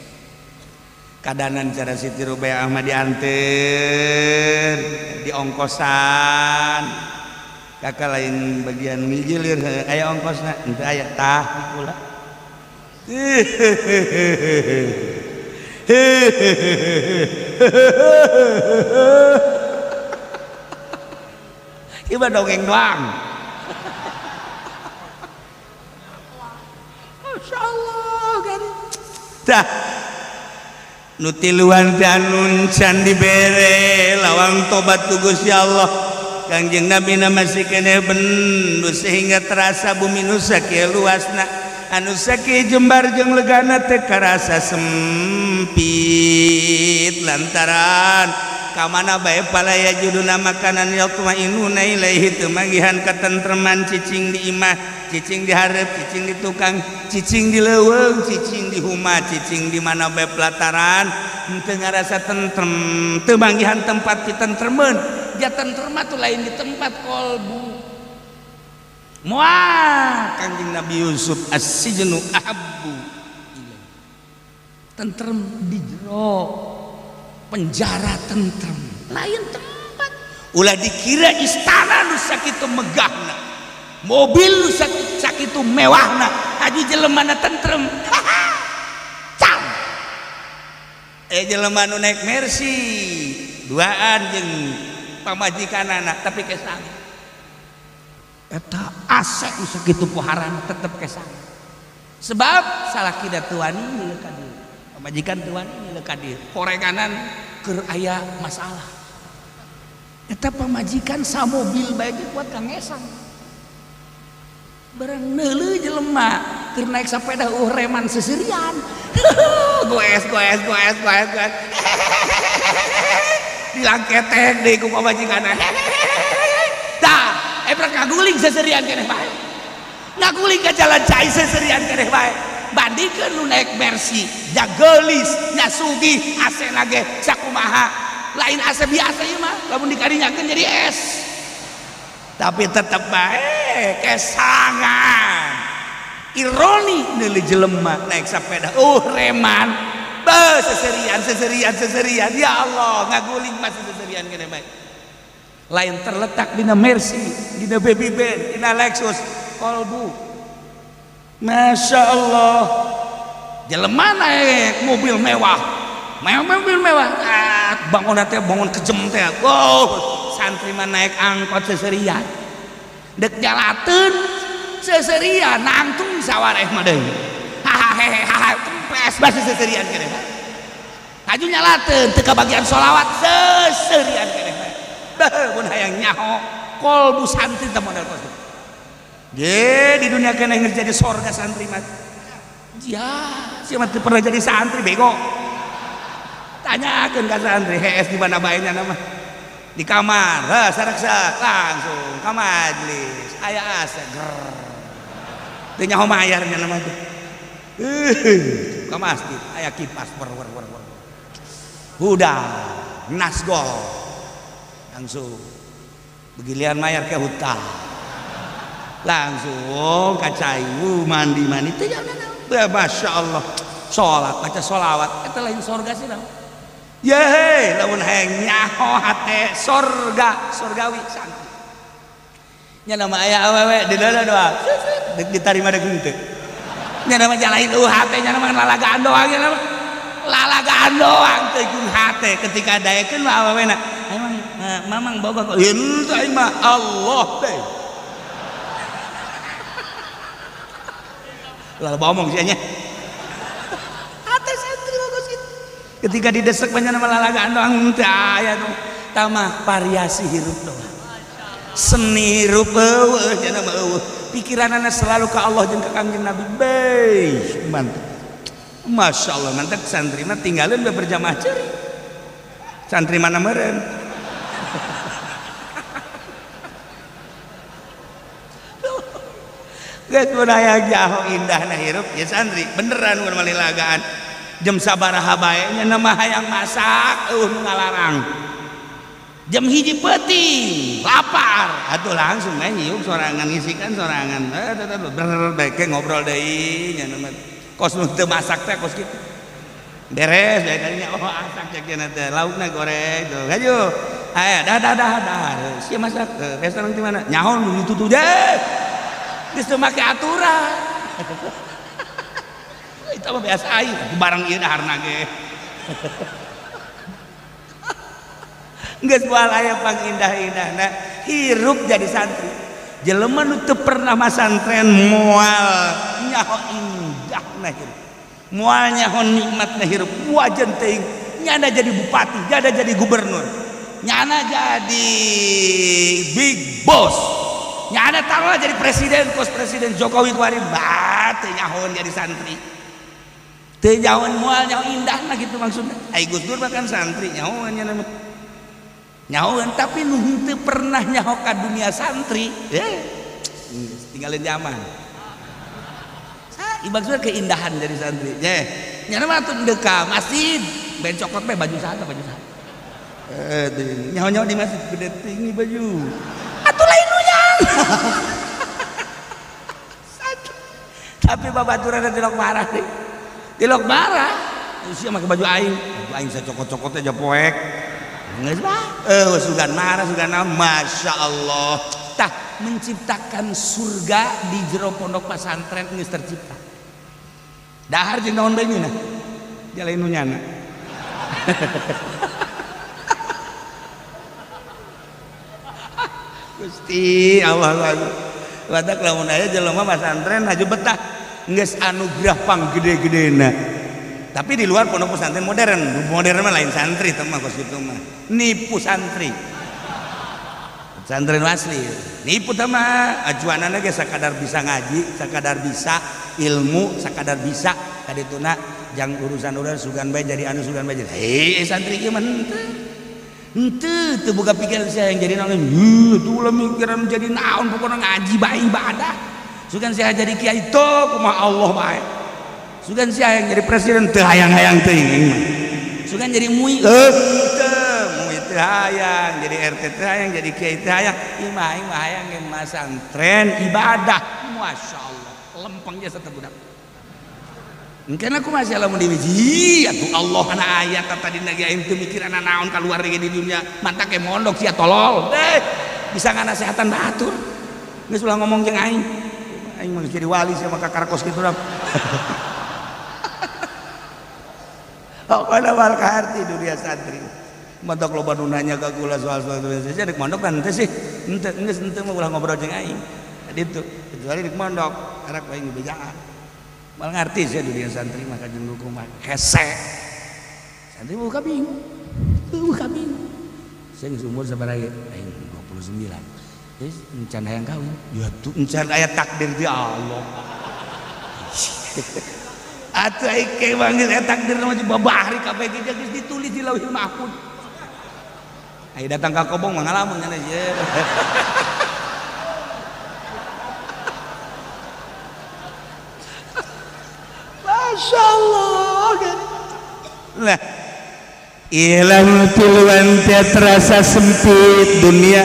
Kadanan cara Siti Rubiah mah dianter, diongkosan. Kakak lain bagian ngijilir aya ongkosna, henteu aya tah kula. Ieu mah dongeng doang. Masyaallah kan. Tah nu tiluan teh anu can dibere lawang tobat ku Gusti Allah. Kangjeng Nabi na masih keneh bendu sehingga terasa bumi nu sakieu luasna anu sakieu jembar jeung legana teh karasa sempit lantaran ka mana bae palaya juduna makanan yatmainuna ilaihi teu manggihan katentreman cicing di imah cicing di hareup cicing di tukang cicing di leuweung cicing di huma cicing di mana bae pelataran henteu ngarasa tentrem teu manggihan tempat pitentremeun. Ja tentrem mah tuh lain di tempat kolbu. Moal Kangjeng Nabi Yusuf as-sijnu ahabbu ilaih. Tentrem di jero penjara tentrem lain tempat. Ulah dikira istana nu sakitu megahna, mobil nu sakitu mewahna, haji jelema na tentrem. Cam. Jelema nu naik Mercy duaan jeung pamajikan anak tapi kesang. Eta ase nu sakitu poharan tetep kesang. Sebab salah kida tuani milik ka dieu. Pamajikan tuani milik ka dieu. Horenganan keur aya masalah. Eta pamajikan samobil bae ge kuat ka ngesang. Barang neuleuh jelema keur naik sepeda reman seserian. Goes goes goes goes goes. Dilangketek deui ku pamajikan. Tah, eprek ngaguling seserian keneh bae. Ngaguling ka jalan cai seserian keneh bae. Bandingkeun nu naik Mercy, ja geulis, nya sugih, AC na ge sakumaha. Lain AC biasa ieu mah, lamun dikarinyakeun jadi es. Tapi tetep bae kesangan. Ironi neuleuh jelema naik sepeda, reman. Be seserian seserian seserian ya Allah ngaguling masih seserian keneh bae. Lain terletak dina Mercy, dina Baby Band, dina Lexus, kolbu. Masya Allah. Jelema naik mobil mewah, mobil mewah, bangun teh bangun kejem teh. Wow, santri mah naik angkot seserian. Dek jalateun Seserian nangtung sawareh mah deui. Hahaha kempes basa seserian keneh. Haju nyalateun teu kabagian sholawat seserian keneh. Beuh mun hayang nyaho kolbu santri teh model kos. Ge di dunia keneh geus jadi sorga santri mah. Ya, sia mah teu pernah jadi santri bego. Tanyakeun ka santri hees di mana bae nya mah. Di kamar, heh sareksa langsung ka majlis. Aya asa ger. Teu nyaho mayar nya mah teh. Ka masjid aya kipas wer wer wer wer. Udah nasgol. Langsung begilian mayar ke hutang. Langsung ka cai mandi-mandi teh nyaho. Masya Allah. Salat baca sholawat eta lain sorga sih naon. Yehe lamun hayang nyaho hate sorga sorgawi santri nya nama aya awewe di dalam doa deuk ditarima deuk henteu nya nama jalain eueuh hate nya nama lalagaan doang nya nama lalagaan doang teu jeung hate ketika daekeun mah awewena emang mamang boga kok henteu aing mah Allah teh lalu omong sia nya. Ketika didesek banyak nama lalagaan doang teu aya tuh tamah variasi hirup doang seni hirup eueuh nya mah eueuh pikiranana selalu ka Allah jeung ka Kangjeng Nabi beuh mantep masyaallah mantep santri mah tinggalin berjamaah ceurik santri mana meureun geus mun hayang jaho indahna hirup ya santri beneran mun malilagaan jam sabaraha bae nya nama hayang masak eueuh nu ngalarang jam 1 peuting lapar atuh langsung we nyiuk sorangan ngisikan sorangan ber bae ngobrol deui nya nama kos nu teu masak teh kos kitu beres bae kalinya oh asak cek cenah teh laukna goreng tuh hayu aya dah dah dah dah sia masak restoran di mana nyaho nu ditutup deh geus teu make aturan. Itu mah biasa aing barang ieu daharna ge. Geus moal aya pangindah-indahna hirup jadi santri. Jelema nu teu pernah masantren moal nyaho indahna hirup. Moal nyaho nikmatna hirup. Wajan teuing nyana jadi bupati, nyana jadi gubernur, nyana jadi big boss. Nyana taruhlah jadi presiden, kos presiden Jokowi kuari batu nyahoan jadi santri. Teu nyahoan moal nyaho indahna gitu maksudna. Ai Gus Dur mah kan santri nyahoan nya mah. Nyahoan tapi nu henteu pernah nyaho ka dunia santri. Tinggalin zaman. Sa maksudna keindahan jadi santri. Ye, nyana mah atuh deuk ka masjid, ben cokot bae baju saha baju saha. Nyaho-nyaho di masjid gede tinggi baju. Atuh lain nu yang. Tapi babaturan tilok marah nih. Tilok marah. Sia make baju aing. Baju aing sacokot-cokot aja poek. Geus mah. Sugan marah sugan naon. Masya Allah. Tah menciptakan surga di jero pondok pesantren geus tercipta. Dahar jeung naon bae nyeunah. Jalain nu nyana. Gusti Allah watak lamun aya jelema pesantren haju betah geus anugerah panggede-gedena. Tapi di luar pondok pesantren modern, modern mah lain santri teh mah kos kitu mah. Nipu santri. Pesantren asli. Nipu teh mah ajuanana ge sakadar bisa ngaji, sakadar bisa ilmu, sakadar bisa kadituna jang urusan-urusan sugan bae jadi anu sugan bae jadi. Hei santri ieu mah henteu. Henteu teu boga pikiran sia yang jadi naon. Heuh tuh ulah mikiran jadi naon pokona ngaji bae ibadah. Sugan sia jadi kiai teu kumaha Allah bae. Sugan sia yang jadi presiden teu hayang-hayang teuing aing mah. Sugan jadi MUI teu, MUI teu hayang, jadi RT teu hayang, jadi kiai teu hayang. Ieu mah aing mah hayang ge masantren ibadah. Masyaallah, lempeng ge sateu budak. Engke aku masih lamun diwiji atuh Allah kana ayat tadi ge aing teu mikiran naon kaluar ge di dunia mantak ge mondok sia tolol deh bisa nganasehatan batur geus ulah ngomong jeung aing aing mah jadi wali sia mah karakos kitu dah. Pokona wal kaharti dunia santri mantak loba nu nanya ka kula soal-soal dunia santri dek mondok kan henteu sih henteu geus henteu mah ulah ngobrol jeung aing Tadi itu kecuali di mondok karak bae ngebejaan. Mal ngarti saya dunia santri mah kajen kumaha hese. Santri buka bingung. Buka bingung. Saya geus umur sabaraha ge? Aing 29. Geus encan hayang kawin. Ya tuh encan aya takdir ti Allah. Atuh aing ke manggil aya takdir mah babahari kabeh ge geus ditulis di Lauhil Mahfuz. Ayo datang ka kobong mah ngalamun nya ye. Masya Allah. Lah ilang tiluan teh terasa sempit dunia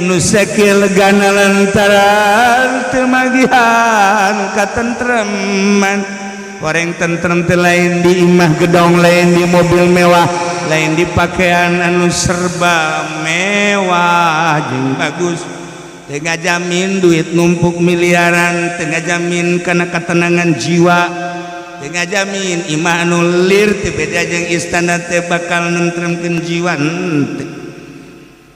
nu sakieu legana lantaran teu magihan katentreman. Horeng tentrem teh lain di imah gedong, lain di mobil mewah, lain di pakaian anu serba mewah jeung bagus. Teu ngajamin duit numpuk miliaran, teu ngajamin kana ketenangan jiwa, teu ngajamin imah anu lir teu beda jeung istana teh bakal nentremkeun jiwa. Henteu.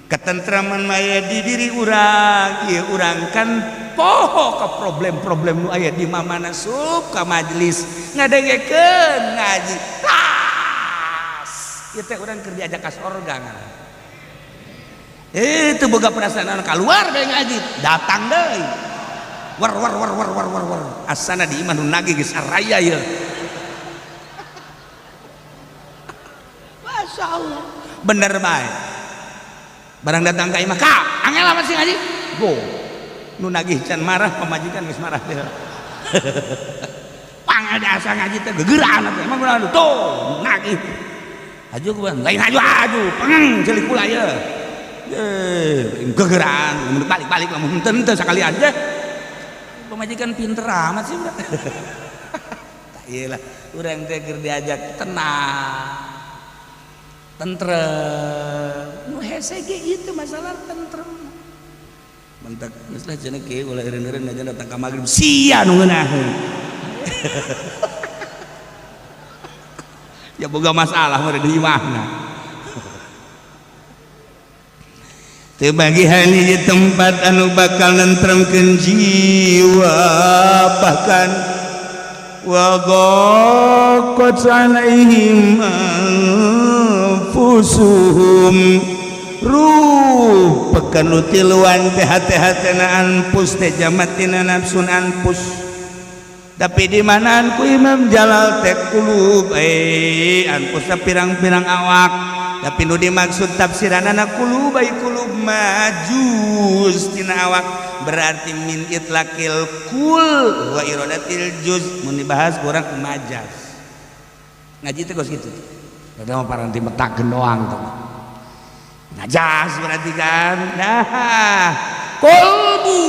Ketentraman mah di diri urang, ieu urang kan poho ka problem-problem nu aya di mamana sup ka majelis ngadengekeun ngaji. Tas. Ieu teh urang keur diajak ka sorga ngaran. Teu boga perasaan keluar bae ngaji, datang deui. War war war war war war war. Asana di imah nu nagih geus araya ieu. Masya Allah. Bener bae. Barang datang ka imah, ka angel amat sih ngaji. Go. Nu nagih can marah, pamajikan geus marah teh. Pangel asa ngaji teh gegeraan atuh. Emang urang tuh nagih. Haju ku lain haju haju, pengeng ceuli kula ieu. Ye, gegeraan, balik-balik lamun henteu henteu sakalian je. Pamajikan pinter amat sih udah. Tak iyalah, urang teh keur diajak tenang, tentrem. Nu hese ge itu masalah tentrem. Mentak geus lah cenah kieu ulah eureun-eureun aja datang ka magrib sia nu ngeunaheun. Ya boga masalah mah di imahna. Teu bagihan hiji tempat anu bakal nentremkeun jiwa, bahkan wa dhaqat alaihim anfusuhum ruh pekan nu tiluan teh hate-hatena anfus teh jamatina nafsun anfus. Tapi di manaan ku Imam Jalal teh kulub anfusna pirang-pirang awak. Tapi nu dimaksud tafsiranana kulub ai kulub majuz tina awak berarti min itlaqil kul wa iradatil juz. Mun dibahas kurang majaz. Ngaji teh geus kitu. Eta mah paranti metakeun doang teh. Najas berarti kan. Nah, kolbu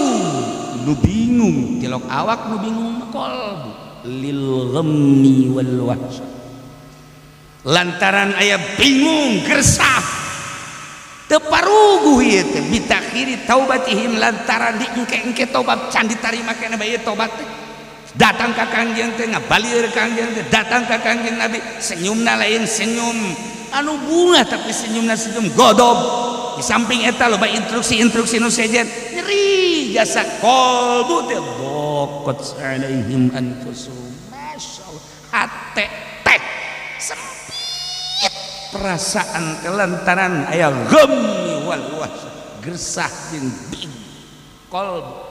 nu bingung, tilok awak nu bingung kolbu lil ghammi wal wahsy. Lantaran aya bingung gersah teu paruguh ieu teh bitakhiri taubatihim lantaran diengke-engke tobat can ditarima keneh bae tobat teh. Datang ka Kangjeng teh ngabalieur Kangjeng teh, datang ka Kangjeng Nabi senyumna lain senyum anu bunga tapi senyumna senyum godob. Di samping eta loba instruksi-instruksi nu sejen nyeri jasa kolbu teh daqat alaihim anfusuhum. Masyaallah hate teh sempit perasaan kelantaran aya ghammi wal wahsy gersah jeung bingung kolbu.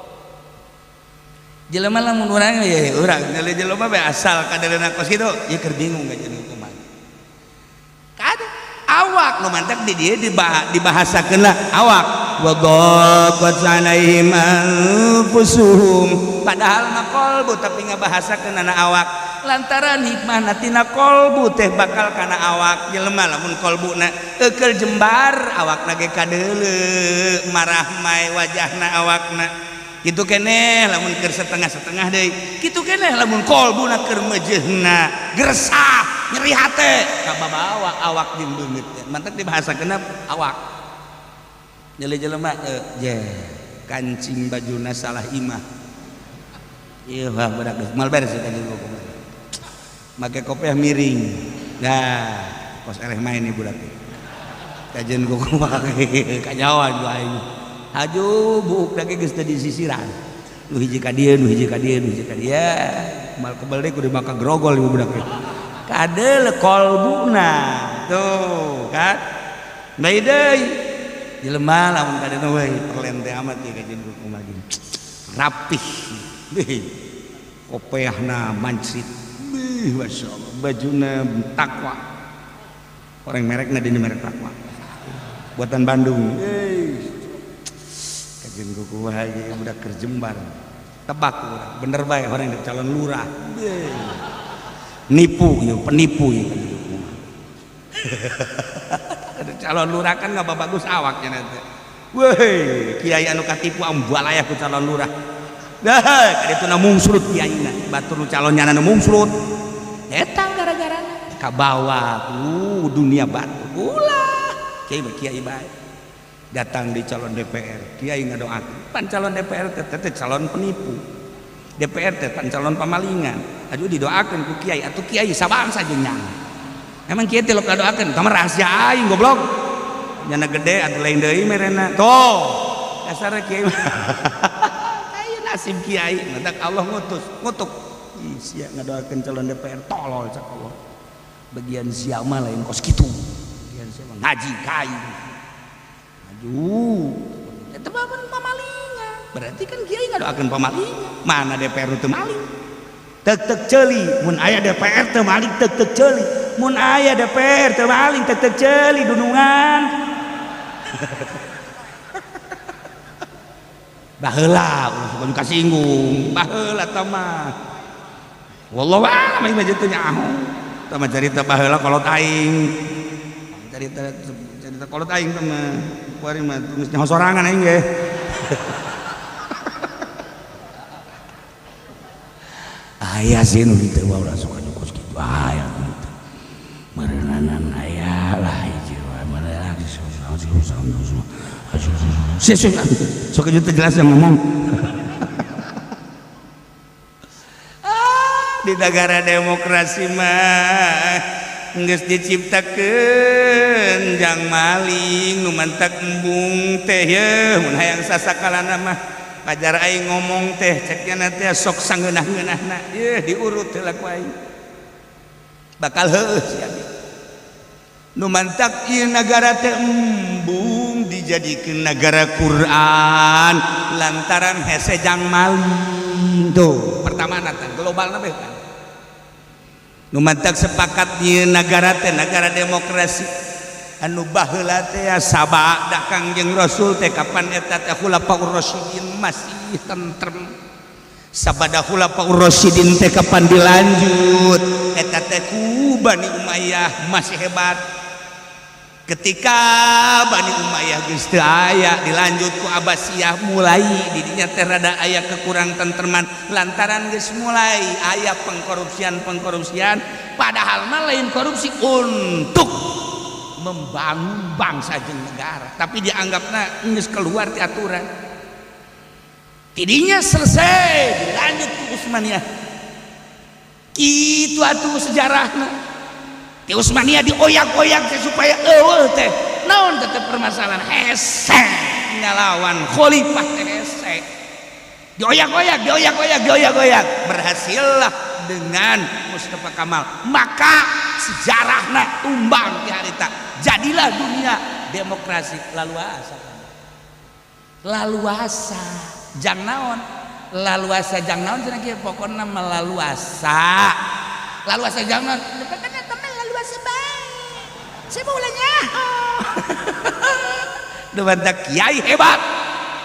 Jelema lamun urang ye urang nilai jelema bae asal kadeuleunan kos kitu ieu keur bingung kajeun kumaha. Kada awak nu mantak di dieu dibahasakeun lah awak wa dhaqat alaihim anfusuhum padahal mah kolbu tapi ngabahasakeun ana awak lantaran hikmahna tina kolbu teh bakal kana awak jelema lamun kolbuna eukeul jembar awakna ge kadeuleu marah mae wajahna awakna kitu keneh lamun keur setengah-setengah deui kitu keneh lamun kolbuna keur meujeuhna gersah nyeri hate kababawa awak jeung beungeut mantak dibahasakeun awak nyeli jelema je kancing bajuna salah imah ieu wah budak geus moal beres eta jeung kumaha make kopiah miring nah kos eleh main ieu budak kajeun kumaha kanyawan ku aing haju buuk lagi geus teu disisiran. Nu hiji ka dieu, nu hiji ka dieu, nu hiji ka dieu. Mal kebel deui kudu maka grogol ieu budak teh. Kadeuleu kolbuna. Tuh, kan? Bae deui. Jelema lamun kadeuleu we perlen teh amat ieu kajian kumaha gini. Rapih. Beuh. Kopeahna mancrit. Beuh, masyaallah. Bajuna takwa. Orang merekna dini merek takwa. Buatan Bandung. Kajian kumaha ieu budak keur jembar. Tebak urang, bener bae orang yang calon lurah. Nipu ieu, penipu ieu. Calon lurah kan nggak bagus awaknya nanti. Weh, kiai anu katipu ambalayah ku calon lurah. Dah, kaditu na mungsrut kiaina, batur nu calonnya na mungsrut. Eta gara-garana kabawa ku dunia batu. Ulah, kiai mah kiai bae. Datang di calon DPR, kiai ngadoakeun. Pan calon DPR teh calon penipu. DPR teh pan calon pamalingan. Aduh didoakeun ku kiai, atuh kiai sabangsa jeung nyang. Emang kiai teh lok ngadoakeun, tah mah rahasia aing goblok. Nyana gede atuh lain deui merena. Tuh, dasarna kiai mah. Aya nasib kiai, mantak Allah ngutus, ngutuk. Ih, sia ngadoakeun calon DPR tolol cak Allah. Bagian sia mah lain kos kitu. Bagian sia mah ngaji ka aing. Maju, eta mah pamalingan. Berarti kan kiai ngadoakeun pamalingan. Mana DPR teu maling? Tek-tek ceuli, mun aya DPR teu maling tek-tek ceuli. Mun aya DPR teu maling tek-tek ceuli dunungan. Baheula ulah suka kasinggung. Baheula tah mah. Wallahu a'lam aing mah teu nyaho. Tah mah carita baheula kolot aing. Carita kolot aing tah mah. Kuari mah geus nyaho sorangan aing ge. Aya sih nu teu ulah suka kos kitu aya teu. Meureunanan aya lah hiji wae meureunana sok teu jelas yang ngomong. Di negara demokrasi mah geus diciptakeun jang maling nu mantak embung teh yeuh mun hayang sasakalana mah pajar aing ngomong teh cek nya teh sok sangeunah-ngeunahna yeuh diurut heula ku aing bakal heueuh sia nu mantak ieu nagara teh embung dijadikeun nagara Quran lantaran hese jang maling tuh pertama teh globalna beh kan nu mantak sepakat ieu nagara teh nagara demokrasi anu baheula teh sabada Kangjeng Rasul teh kapan eta teh Khulafaur Rasyidin masih tentrem sabada Khulafaur Rasyidin teh kapan dilanjut eta teh ku Bani Umayyah masih hebat ketika Bani Umayyah geus teu aya dilanjut ku Abbasiyah mulai didinya teh rada aya kekurang tentreman lantaran geus mulai aya pengkorupsian-pengkorupsian padahal mah lain korupsi untuk membangun bangsa jeung negara tapi dianggapna geus keluar ti aturan tidinya selesai dilanjut ku Utsmaniyah kitu atuh sejarahna di Utsmaniyah dioyak-oyak teh supaya eueuh teh naon teh permasalahan hese ngalawan khalifah teh hese dioyak-oyak dioyak-oyak dioyak-oyak berhasillah dengan Mustafa Kamal maka sejarahna tumbang di harita jadilah dunia demokrasi laluasa laluasa jang naon laluasa jang naon cenah kieu pokona melaluasa laluasa jang naon pokona teman laluasa bae saya mau ulah nyaho mantak kiai hebat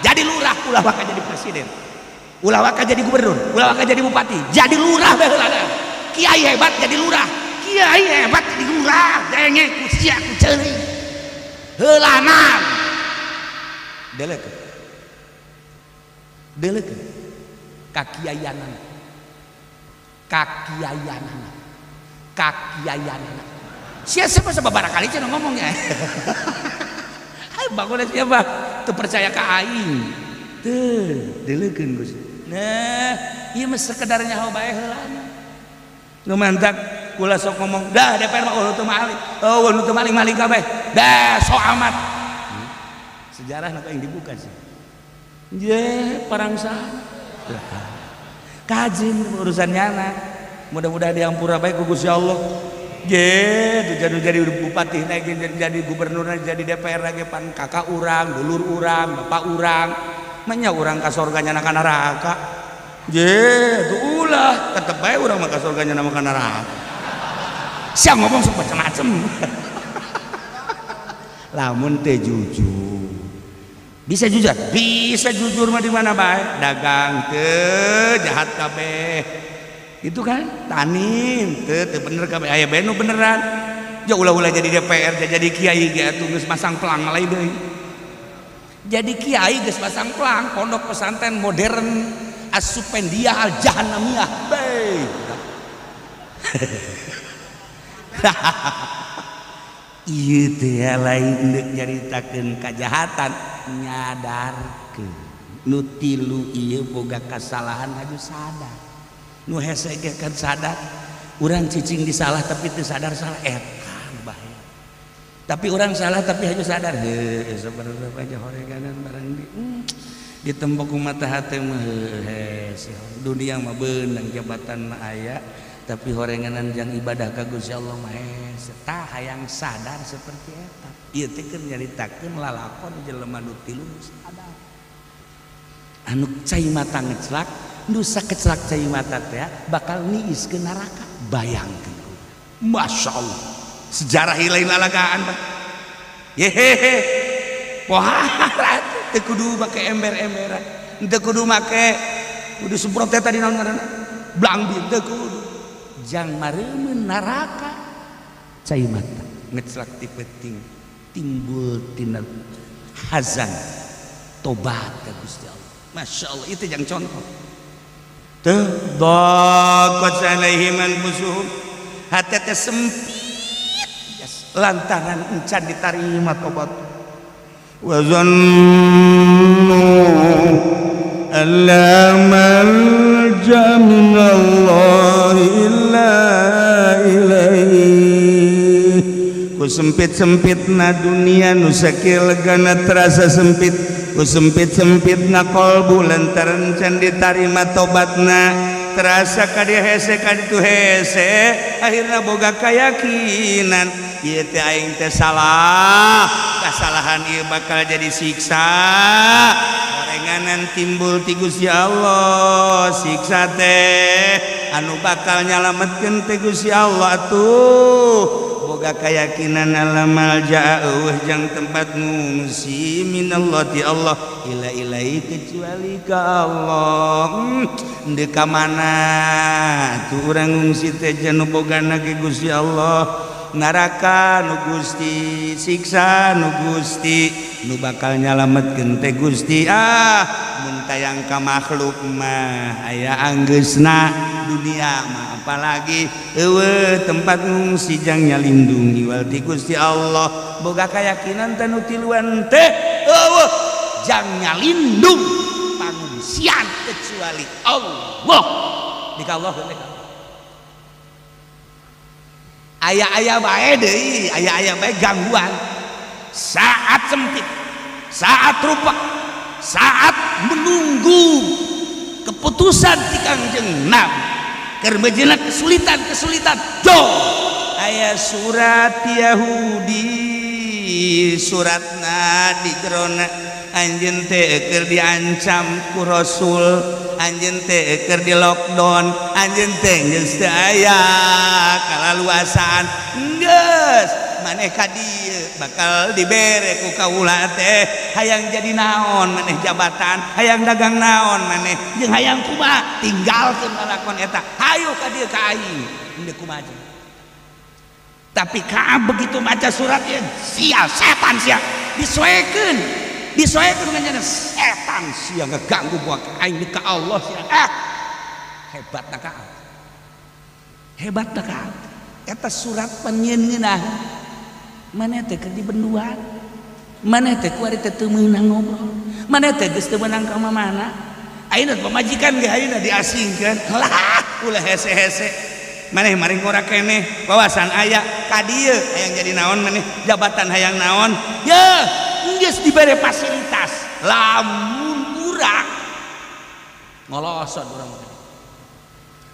jadi lurah ulah waka jadi presiden ulah waka jadi gubernur ulah waka jadi bupati jadi lurah bae heula kiai hebat jadi lurah kiai hebat jadi lurah denge ku sia ku ceuli heulanan deleukeun deleukeun kakiaianan kakiaianan kakiaianan sia siapa sababaraha kali cenah ngomongnya hayu bangun siapa teu percaya ka aing teu deleukeun Gus nah ieu mah sekedar nyaho bae heulana nu mantak kula sok ngomong dah DPR mah eueuh teu maling eueuh nu teu maling-maling kabeh dah sok amat sejarah na yang dibuka sih je parangsana Kajin urusan nyana. Mudah-mudahan diampura bae ku Gusti Allah. Ye, jadi bupati lagi, jadi gubernur, jadi DPR lagi pan kakak urang, dulur urang, bapak urang. Manya urang ka sorga nyana ka neraka. Ye, tuh ulah, tetep bae urang mah ka sorga nyana ka neraka. Sia ngomong sok macem-macem. Lamun teh jujur. Bisa jujur? Bisa jujur mah di mana bae? Dagang teu jahat kabeh. Itu kan tanim teu teu bener kabeh, aya bae nu beneran. Ja ulah-ulah jadi DPR, jadi kiai ge atuh geus masang pelang lain deui. Jadi kiai geus masang pelang pondok pesantren modern As-Supendia Al-Jahannamiyah. Bae. Ieu teh lain deuk nyaritakeun kajahatan, nyadarkeun nu tilu ieu boga kasalahan aju sadar. Nu hese ge kan sadar, urang cicing di salah tapi teu sadar salah, eta bahaya. Tapi urang salah tapi haju sadar, heuh sebenarnya aja horeganan barang di ditembok ku mata hate mah hese dunia mah beunang jabatan mah aya tapi horenganan jang ibadah ka Gusti Allah mah hese. Tah hayang sadar seperti eta. Ieu teh keur nyaritakeun lalakon jelema nu tilu sadar. Anu cai mata ngeclak, nu sakeclak cai mata teh bakal niis ke neraka. Bayangkeun. Masya Allah. Sejarah lain lalagaan Pak. Yehehe. Pohara teu kudu make ember-emberan. Teu kudu make kudu semprot teh tadi naon ngaranna? Blangbin teu kudu. Jang mareumeun neraka cai mata ngeclak ti peuting timbul tina hazan tobat ka Gusti Allah. Masya Allah, itu yang contoh. Tuh daqat alaihim anfusuhum, hati teh sempit lantaran encan ditarima tobat. Wa zannu alla malja minallahi illa ilaihi. Ku sempit-sempitna dunia nu sakieu legana terasa sempit, ku sempit-sempitna kolbu lantaran can ditarima tobatna terasa ka dia hese ka ditu hese, akhirna boga keyakinan ieu teh aing teh salah, kasalahan ieu bakal jadi siksa. Horenganan timbul ti Gusti Allah, siksa teh anu bakal nyalametkeun teh Gusti Allah atuh. Boga keyakinan alamal ja'auh jang tempat ngungsi minallah ti Allah ila ilai kecuali ka Allah. Deuk ka mana tuh urang ngungsi teh janu bogana ke Gusti Allah, neraka nu Gusti, siksa nu Gusti, nu bakal nyalametkeun teh Gusti. Ah mun tayang ka makhluk mah aya anggeusna dunia mah, apalagi eueuh tempat ngungsi jang nyalindungi wal ti Gusti Allah. Boga keyakinan teh nu tiluan teh eueuh jang nyalindung pangungsian kecuali Allah. Di ka Allah teh aya-aya bae deui, aya-aya bae gangguan saat sempit, saat rupa, saat menunggu keputusan ti Kangjeng Nabi keur mejeuna kesulitan-kesulitan. Jo aya surat Yahudi, suratna di jerona anjeun teh keur diancam ku Rasul, anjeun teh keur di lockdown, anjeun teh geus teu aya kalaluasaan, geus maneh ka dieu bakal dibere ku kaula teh, hayang jadi naon maneh jabatan, hayang dagang naon maneh, jeung hayang kumaha tinggalkeun lalakon eta, hayu ka dieu ka aing deuk kumaha. Tapi ka begitu maca surat ieu, sia setan sia disoekeun, disoekeun nganyana setan sia ngeganggu buat aing ka Allah sia. Hebat na ka, hebat na ka eta surat panyeun ngeunah maneh teh keur dibenduan, maneh teh kuari teh teu meunang ngobrol, maneh teh geus teu meunang ka mana, ayeuna pamajikan ge ayeuna diasingkeun lah ulah hese-hese maneh maring ngora keneh wawasan aya ka dieu hayang jadi naon maneh jabatan hayang naon ye geus dibere fasilitas. Lamun urang Ngolosot urang mah.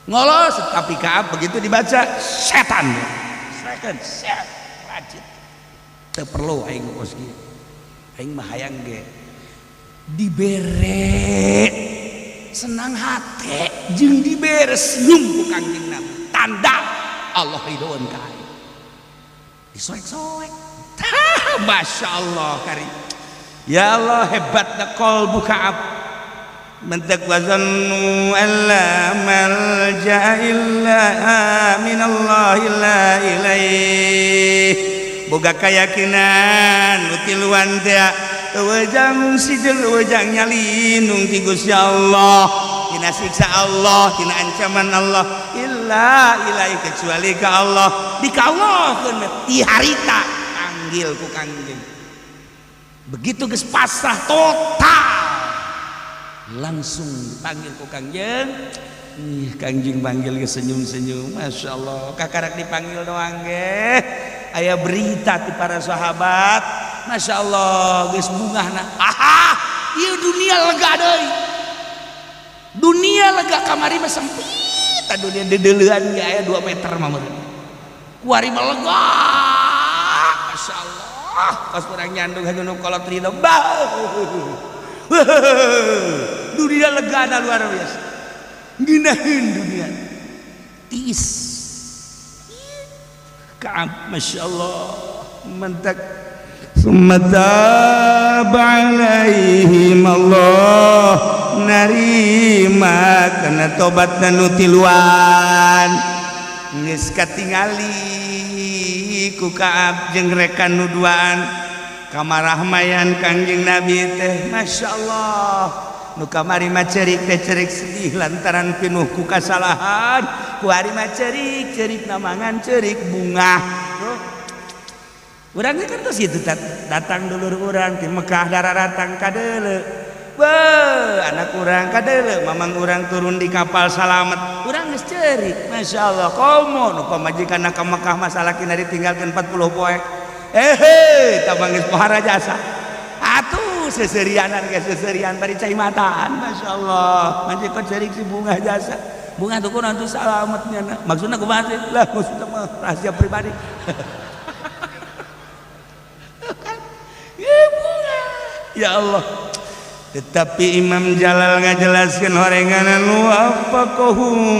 Ngolosot tapi Kaab begitu dibaca setan. Setan, set, rajin. Teu perlu aing kos kieu. Aing mah hayang ge dibere senang hate jeung dibere senyum ku Kangjeng Nabi. Tanda Allah ridhoan ka aing. Disoek-soek. Masya Allah kari. Ya Allah hebatna qalbu Ka'ab. Mentek wazannu alla malja illa minallah illa ilaih. Boga keyakinan nu tiluan teh wejang ngungsi jeung wejang nyalinung ti Gusti Allah, tina siksa Allah, tina ancaman Allah, illa ilaih kecuali ka Allah. Dikallahkeun ti harita panggil ku Kangjeng. Begitu geus pasrah total langsung dipanggil ku Kangjeng. Ih, Kangjeng panggil ge senyum-senyum. Masya Allah, kakarak dipanggil doang ge aya berita ti para sahabat. Masya Allah, geus bungahna. Aha, ieu dunia lega deui. Dunia lega kamari mah sempit, ta dunia deudeuleun ge aya 2 meter mah meureun. Kuari mah lega. Masya Allah, kos urang nyandung nu kolot ridho. Bah. Dunia lega na luar biasa. Ngeunaheun dunia. Tiis. Ka'ab, Masya Allah, mentak. Summa taba alaihim Allah narima kana tobatna nu tiluan. Geus katingali ku Ka'ab jeung rekan nu duaan kamarahmayan Kangjeng Nabi teh. Masya Allah, nu kamari mah cerik teh cerik sedih lantaran pinuh ku kasalahan, ku hari mah cerik cerik namangan cerik bungah. Urang kan terus gitu datang dulur urang di Mekah daratang kadeuleu. Beuh, anak urang kadeuleu, mamang urang turun di kapal salamet. Urang geus ceurik. Masya Allah, komo nu pamajikanna ka Mekah masalah kina ditinggalkeun 40 poe. Eh, tabang geus pohara jasa. Atuh seserianan ge seserian bari cai mataan. Masya Allah, majikan ceurik si bungah jasa. Bungah tuh kunaon tuh salametnya. Maksudna kumaha sih? Lah maksudna mah rahasia pribadi. Ya Allah, tetapi Imam Jalal ngajelaskeun horenganan wafaqahum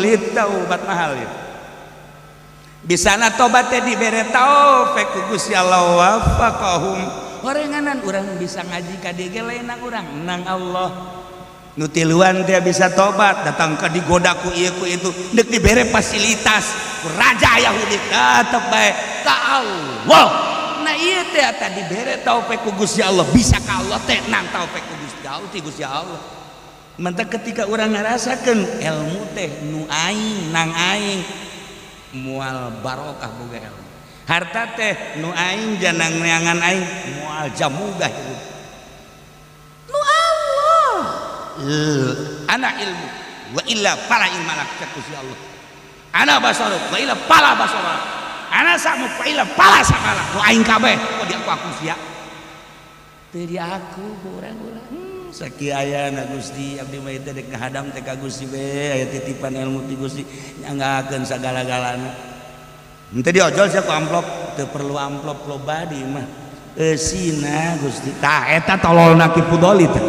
litaubat mahal ya. Bisana tobat teh dibere taufik ku Gusti Allah wafaqahum. Horenganan urang bisa ngaji ka dieu ge lain nang urang, nang Allah. Nu tiluan teh bisa tobat, datang ka digoda ku ieu ku itu, deuk dibere fasilitas ku raja Yahudi tetep bae ka Allah. Nah ieu teh tadi bere taufik ku Gusti Allah, bisa ka Allah teh nang taufik ku Gusti Allah ti Gusti Allah. Mantap ketika urang ngarasakeun ilmu teh nu aing nang aing moal barokah boga ilmu. Harta teh nu aing janang neangan aing moal jamugah hirup. Nu Allah. Ana ilmu wa illa fala ilma lak cek Gusti Allah. Ana basaruk wa illa fala basara. Ana samu wa illa fala samala. Nu aing kabeh kok di aku sia. Teu di aku urang-urang. Sakieu ayana Gusti abdi mah teh dek ngahadam teh ka Gusti we aya titipan ilmu ti Gusti nyanggakeun sagala-galana. Henteu diojol sia ku amplop, teu perlu amplop loba di mah. Eusina Gusti. Tah eta tololna Ki Pudoli teh.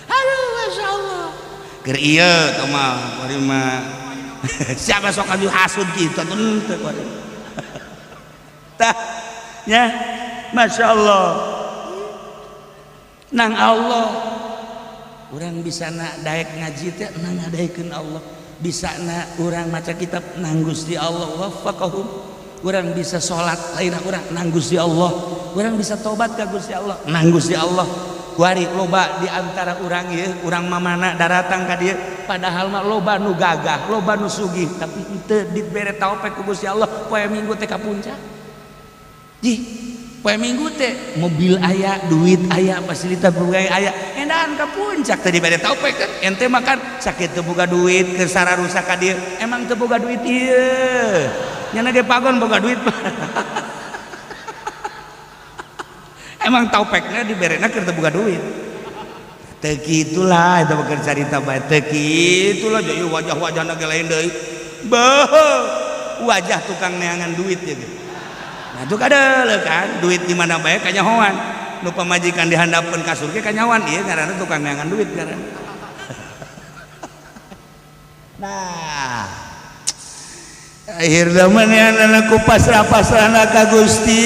Aduh masyaallah. Keur ieu teh mah bari mah siapa sok anu hasud kitu henteu kuari. Tah nya Masya Allah nang Allah urang bisa na daek ngaji teh nang ngadaekeun Allah, bisa na urang maca kitab nang Gusti Allah wafaqahum, urang bisa salat lain urang nang Gusti Allah, urang bisa tobat ka Gusti Allah nang Gusti Allah. Kuari loba di antara urang ieu urang mamana daratang ka dieu padahal mah loba nu gagah, loba nu sugih, tapi henteu dibere taufik ku Gusti Allah poe Minggu teh ka puncak. Jih, poe Minggu teh mobil aya, duit aya, fasilitas berbagai aya, endahan ka puncak teh dibere taufik kan ente makan sakit teu boga duit keur sararusak ka dieu, emang teu boga duit ieu. Nyana ge pagon boga duit. Emang taufekna diberena keur teu boga duit. Teu kitulah eta mah keur carita bae teu kitulah jadi wajah-wajahna ge lain deui. Beuh, wajah tukang neangan duit ya gitu. Nah itu kadeuleu kan duit di mana bae kanyahoan. Nu pamajikan dihandapeun kasur ge kanyahoan ieu ngaranna tukang neangan duit ngaranna. Nah, akhirna manehna ku pasrah-pasrahna ka Gusti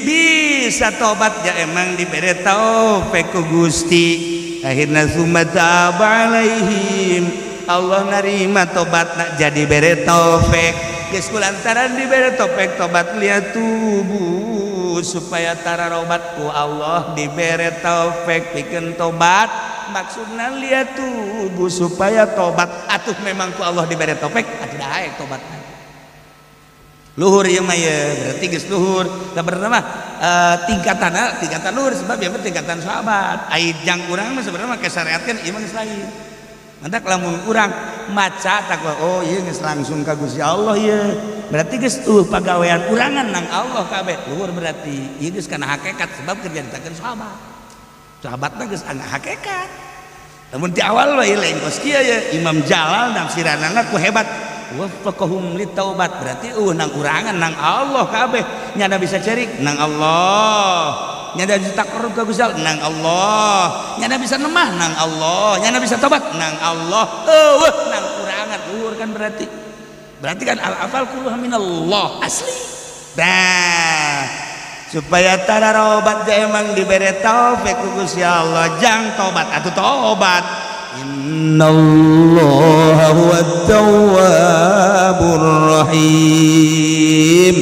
bisa tobat ya emang dibere taufik ku Gusti. Akhirna summa taba alaihim, Allah narima tobatna jadi bere taufik. Geus kulantaran dibere taufik tobat liatubu supaya tararobat ku Allah dibere taufik pikeun tobat. Maksudna liatubu supaya tobat atuh memang ku Allah dibere taufik atuh daek tobatna. Luhur ieu mah ye berarti geus luhur. Da bener mah tingkatanna tingkatan luhur sebab ieu mah tingkatan sahabat. Ai jang urang mah sebenarnya make syariat kan ieu mah geus lain. Mantak lamun urang maca takwa oh ieu geus langsung ka Gusti Allah ieu. Berarti geus tuh pagawean urangan nang Allah kabeh. Luhur berarti ieu geus kana hakikat sebab keur nyaritakeun sahabat. Sahabatna geus ana hakikat. Lamun ti awal we lain kos kieu ye Imam Jalal nafsiranana ku hebat. Waffaqahum litaubat berarti nang urangan nang Allah kabeh nyada bisa cerik nang Allah, nyada bisa takarrub ka Gusti Allah nang Allah, nyada bisa nemah nang Allah, nyada bisa tobat nang Allah, eueuh nang urangan luhur kan berarti. Berarti kan al afal kulluha minallah asli. Nah, supaya tararobat ja emang dibere taufik ku Gusti Allah jang tobat atuh tobat. Innallaha huwat tawwabur rahim.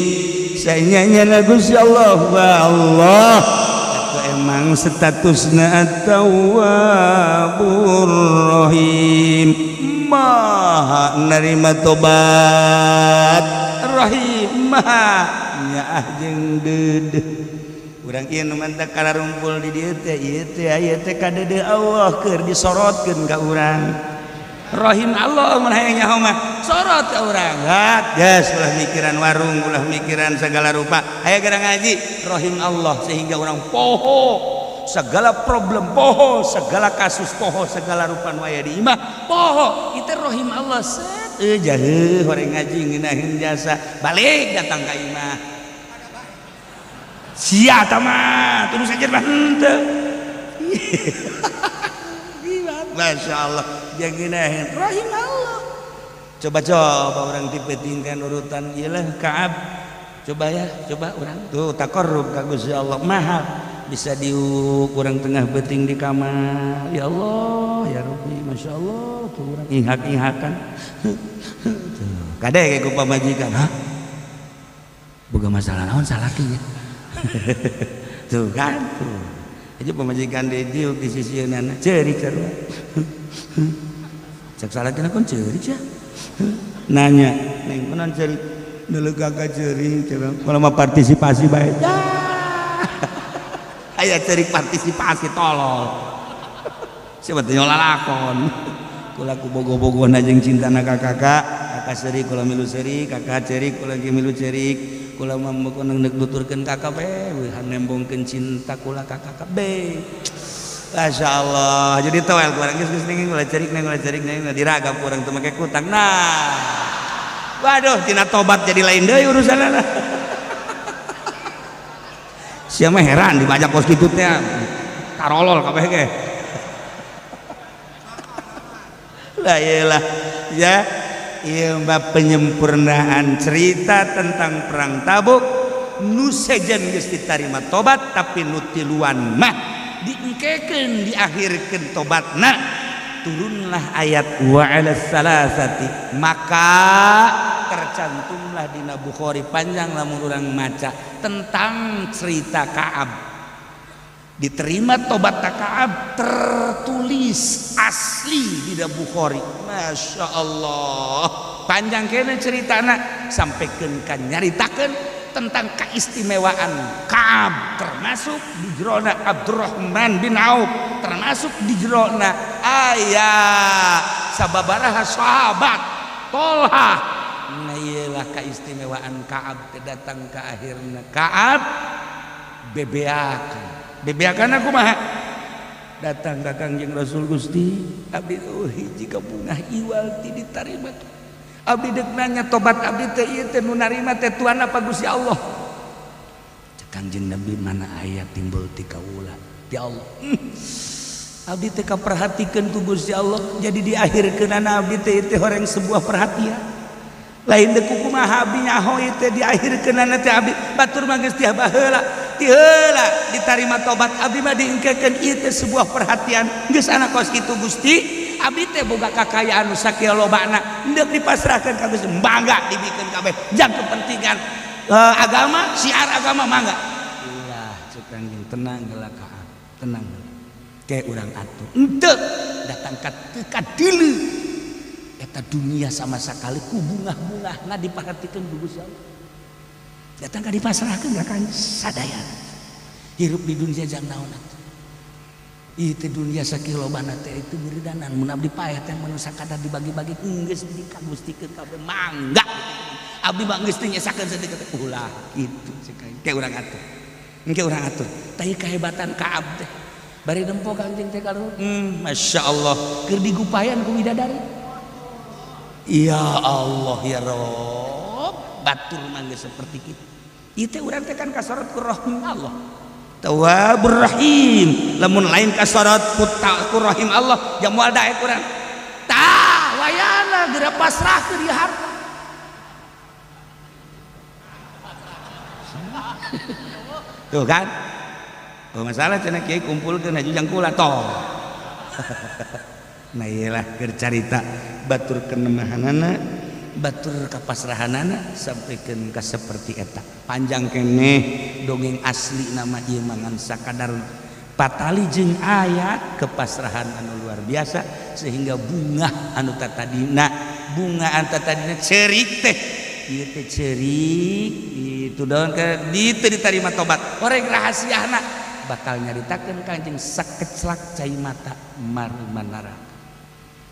Sanyanya Gusti Allah wa Allah atuh emang statusna at-tawwabur rahim, maha narima tobat, rahim maha nyaah jeung deudeuh. Urang ieu nu mantap kararumpul di dieu teh ieu teh aya teh kadeudeuh Allah keur disorotkeun ka urang. Rahim Allah mun hayang nyaho mah sorot ka urang. Hat geus ulah mikiran warung, ulah mikiran segala rupa. Aya gara ngaji rahim Allah sehingga urang poho segala problem, poho segala kasus, poho segala rupa nu aya di imah, poho itu rahim Allah set euy jaheuh horeng ngaji ngeunaheun jasa balik datang ka imah. Sia tama terus aja mah henteu. Masya Allah jangan ngeunaheun rahim Allah. Coba-coba orang tipe tingkan urutan iyalah Kaab. Coba ya, coba orang tuh taqarrub ka Gusti Allah mahal bisa diuk urang tengah beuting di kamar. Ya Allah, ya Rabbi, Masya Allah tuh urang inghak-inghakan. Kade ku pamajikan, hah? Boga masalah naon salaki nya? Tuh kan tuh. Aja pamajikan diuk di sisieunana ceurik sarua. Cek salakina kon ceurik sia. Nanya, neng kunaon ceurik? Deuleu kakak ceurik cenah. Kalau mah partisipasi bae. Aya ceurik partisipasi tolol. Siapa teh lalakon. Kula ku bogo-bogohna jeung cintana ka kakak, kakak seurik kula milu seurik, kakak ceurik kula ge milu ceurik. Kula mah mun neuk nuturkeun ka kabeh, nembongkeun cinta kula ka kakak be. Masya Allah, jadi toel kurang geus geus ning kula ceurik ning kula ceurik ning diragap urang teu make kutang. Nah. Waduh, tina tobat jadi lain deui urusanana. Sia mah heran dibajak kos kitu teh. Tarolol kabeh ge. Lah iyalah ya. Ieu mah penyempurnaan cerita tentang perang Tabuk nu sejen geus ditarima tobat tapi nu tiluan mah diengkekeun diakhirkeun tobatna turunlah ayat wa 'alas salasati maka tercantumlah dina Bukhari panjang lamun urang maca tentang cerita Ka'ab diterima tobat Ka'ab tertulis asli di Bukhari. Masya Allah panjang kene ceritana sampaikan kan nyaritakeun tentang keistimewaan Ka'ab termasuk di jerona Abdurrahman bin Auf termasuk di jerona aya sababaraha sahabat Tolha. Nah iyalah keistimewaan Ka'ab datang ke akhirna Ka'ab bebeakan. Bebeakan aku mah Datang ka Kangjeng Rasul, Gusti, abdi oh hiji kabungah iwal ti ditarima. Abdi deuk nanya tobat abdi teh ieu teh nu narima teh Tuhan apa Gusti Allah? Cek Kangjeng Nabi, mana aya timbul ti kaula ti Allah. Abdi teh kaperhatikeun ku Gusti Allah, jadi diakhirkeunana abdi teh teh horeng sebuah perhatian. Lain deuk kumaha abdi nyaho ieu teh diakhirkeunana teh abdi batur mah geus tiap baheula. Ti heula ditarima tobat abdi mah diengkekeun ieu teh sebuah perhatian. Geus anak kos kitu Gusti, abdi teh boga kakayaan nu sakieu lobana, hendeuk dipasrahkeun ka Gusti, mangga dibikeun kabeh jang kepentingan agama, syiar agama mangga. Ulah cek Kangjeng, tenang heula ka, tenang heula. Ke urang atuh. Henteu datang ka teu kadileu. Eta dunia sama sekali ku bungah-bungahna diperhatikeun ku Gusti Allah. Datang ka dipasrahkeun ka Kangjeng sadayana. Hirup di dunia jang naon atuh. Ieu teh dunia sakieu lobana teh itu beuredanan mun abdi paeh teh mun sakadar dibagi-bagi geus dikagustikeun kabeh mangga. Abdi mah geus teu nyesakeun saeutik ulah kitu cek Kangjeng. Ke urang atur. Engke urang atur. Tah ieu kahebatan Kaab teh. Bari nempo Kangjeng teh kaluhur. Masya Allah keur digupayan ku widadari. Ya Allah ya Rob, batur mah geus seperti kitu. Ieu teh urang teh kan kasorot ku rahim Allah. Tawwabur Rahim. Lamun lain kasorot ku rahim Allah, jam moal daek urang. Tah, wayana geura pasrah ke dia harta. Tuh kan? Oh masalah cenah kiai kumpulkeun haji jang kula toh. Nah iyalah keur carita batur kenemahanana, batur kapasrahanana sampaikan ka seperti eta. Panjang keneh dongeng asli nama ieu mangan sakadar patali jeung ayat kepasrahan anu luar biasa sehingga bunga anu tatadina, bunga anu tatadina ceurik teh ieu teh ceurik itu daun ke ditu ditarima tobat. Orang rahasiana bakal nyaritakeun Kangjeng sakeclak cai mata marmanara.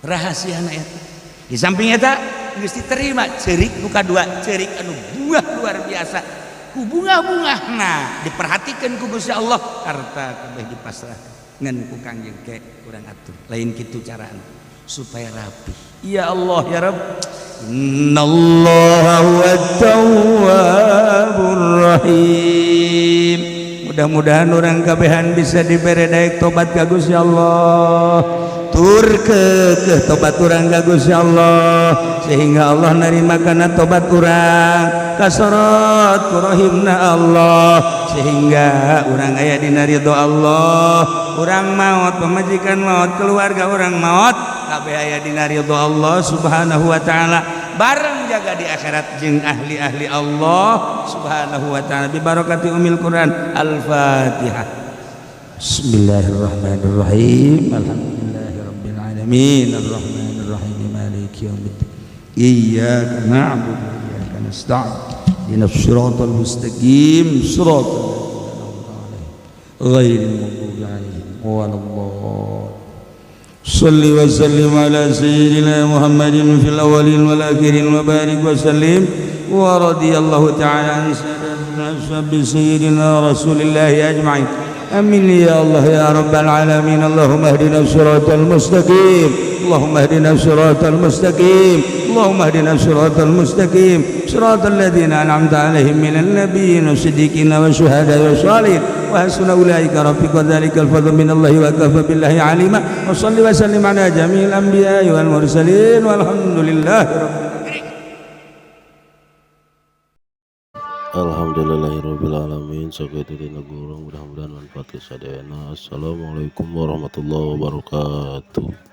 Rahasiana eta. Di samping eta geus diterima ceurik nu kadua, ceurik anu buah luar biasa. Ku bunga-bungahna diperhatikeun ku Gusti Allah, harta kabeh dipasrahkeun ngan ku Kangjeng ke urang atur. Lain kitu carana supaya rapi. Ya Allah ya Rabb. Innallaha huwat tawwabur rahim. Mudah-mudahan orang kabehan bisa dibere daek tobat ka Gusti Allah. Tur ke tobat urang ka Gusti Allah sehingga Allah narima kana tobat urang. Kasorot ku rahimna Allah sehingga urang aya dina ridho Allah. Urang maot, pamajikan maot, keluarga urang maot, kabeh aya dina ridho Allah Subhanahu wa taala. Bareng jaga di akhirat jeung ahli-ahli Allah Subhanahu wa taala bi barakati umil Quran. Al-Fatihah. Bismillahirrahmanirrahim. Alhamdulillahirabbil alamin arrahmanirrahim maliki yaumiddin. Iyyaka na'budu wa iyyaka nasta'in. Ihdinas siratal mustaqim siratal ladzina an'amta 'alaihim ghairil maghdubi 'alaihim waladdallin. Salli wa sallim ala sayyidina Muhammadin fil awwalin wal akhirin wa barik wa sallim wa radiyallahu ta'ala an sayyidina ashabi sayyidina Rasulillahi ajma'in. Amin ya Allah ya rabbal alamin. Allahumma ihdina siratal mustaqim. Allahumma ihdina siratal mustaqim. Allahumma ihdina siratal mustaqim. Siratal ladzina an'amta 'alaihim minan nabiyyin wasiddiqin wasyuhada'i wassalihin. Wa hasuna ulaika rafiqa dzalikal fadlu minallahi wa kafa billahi alima. Wa shalli wa sallim ala jami'il anbiya'i wal mursalin walhamdulillahi rabbil alamin. Alhamdulillahirabbil alamin. Sakitu dina gurung, mudah-mudahan manfaat sadayana. Assalamualaikum warahmatullahi wabarakatuh.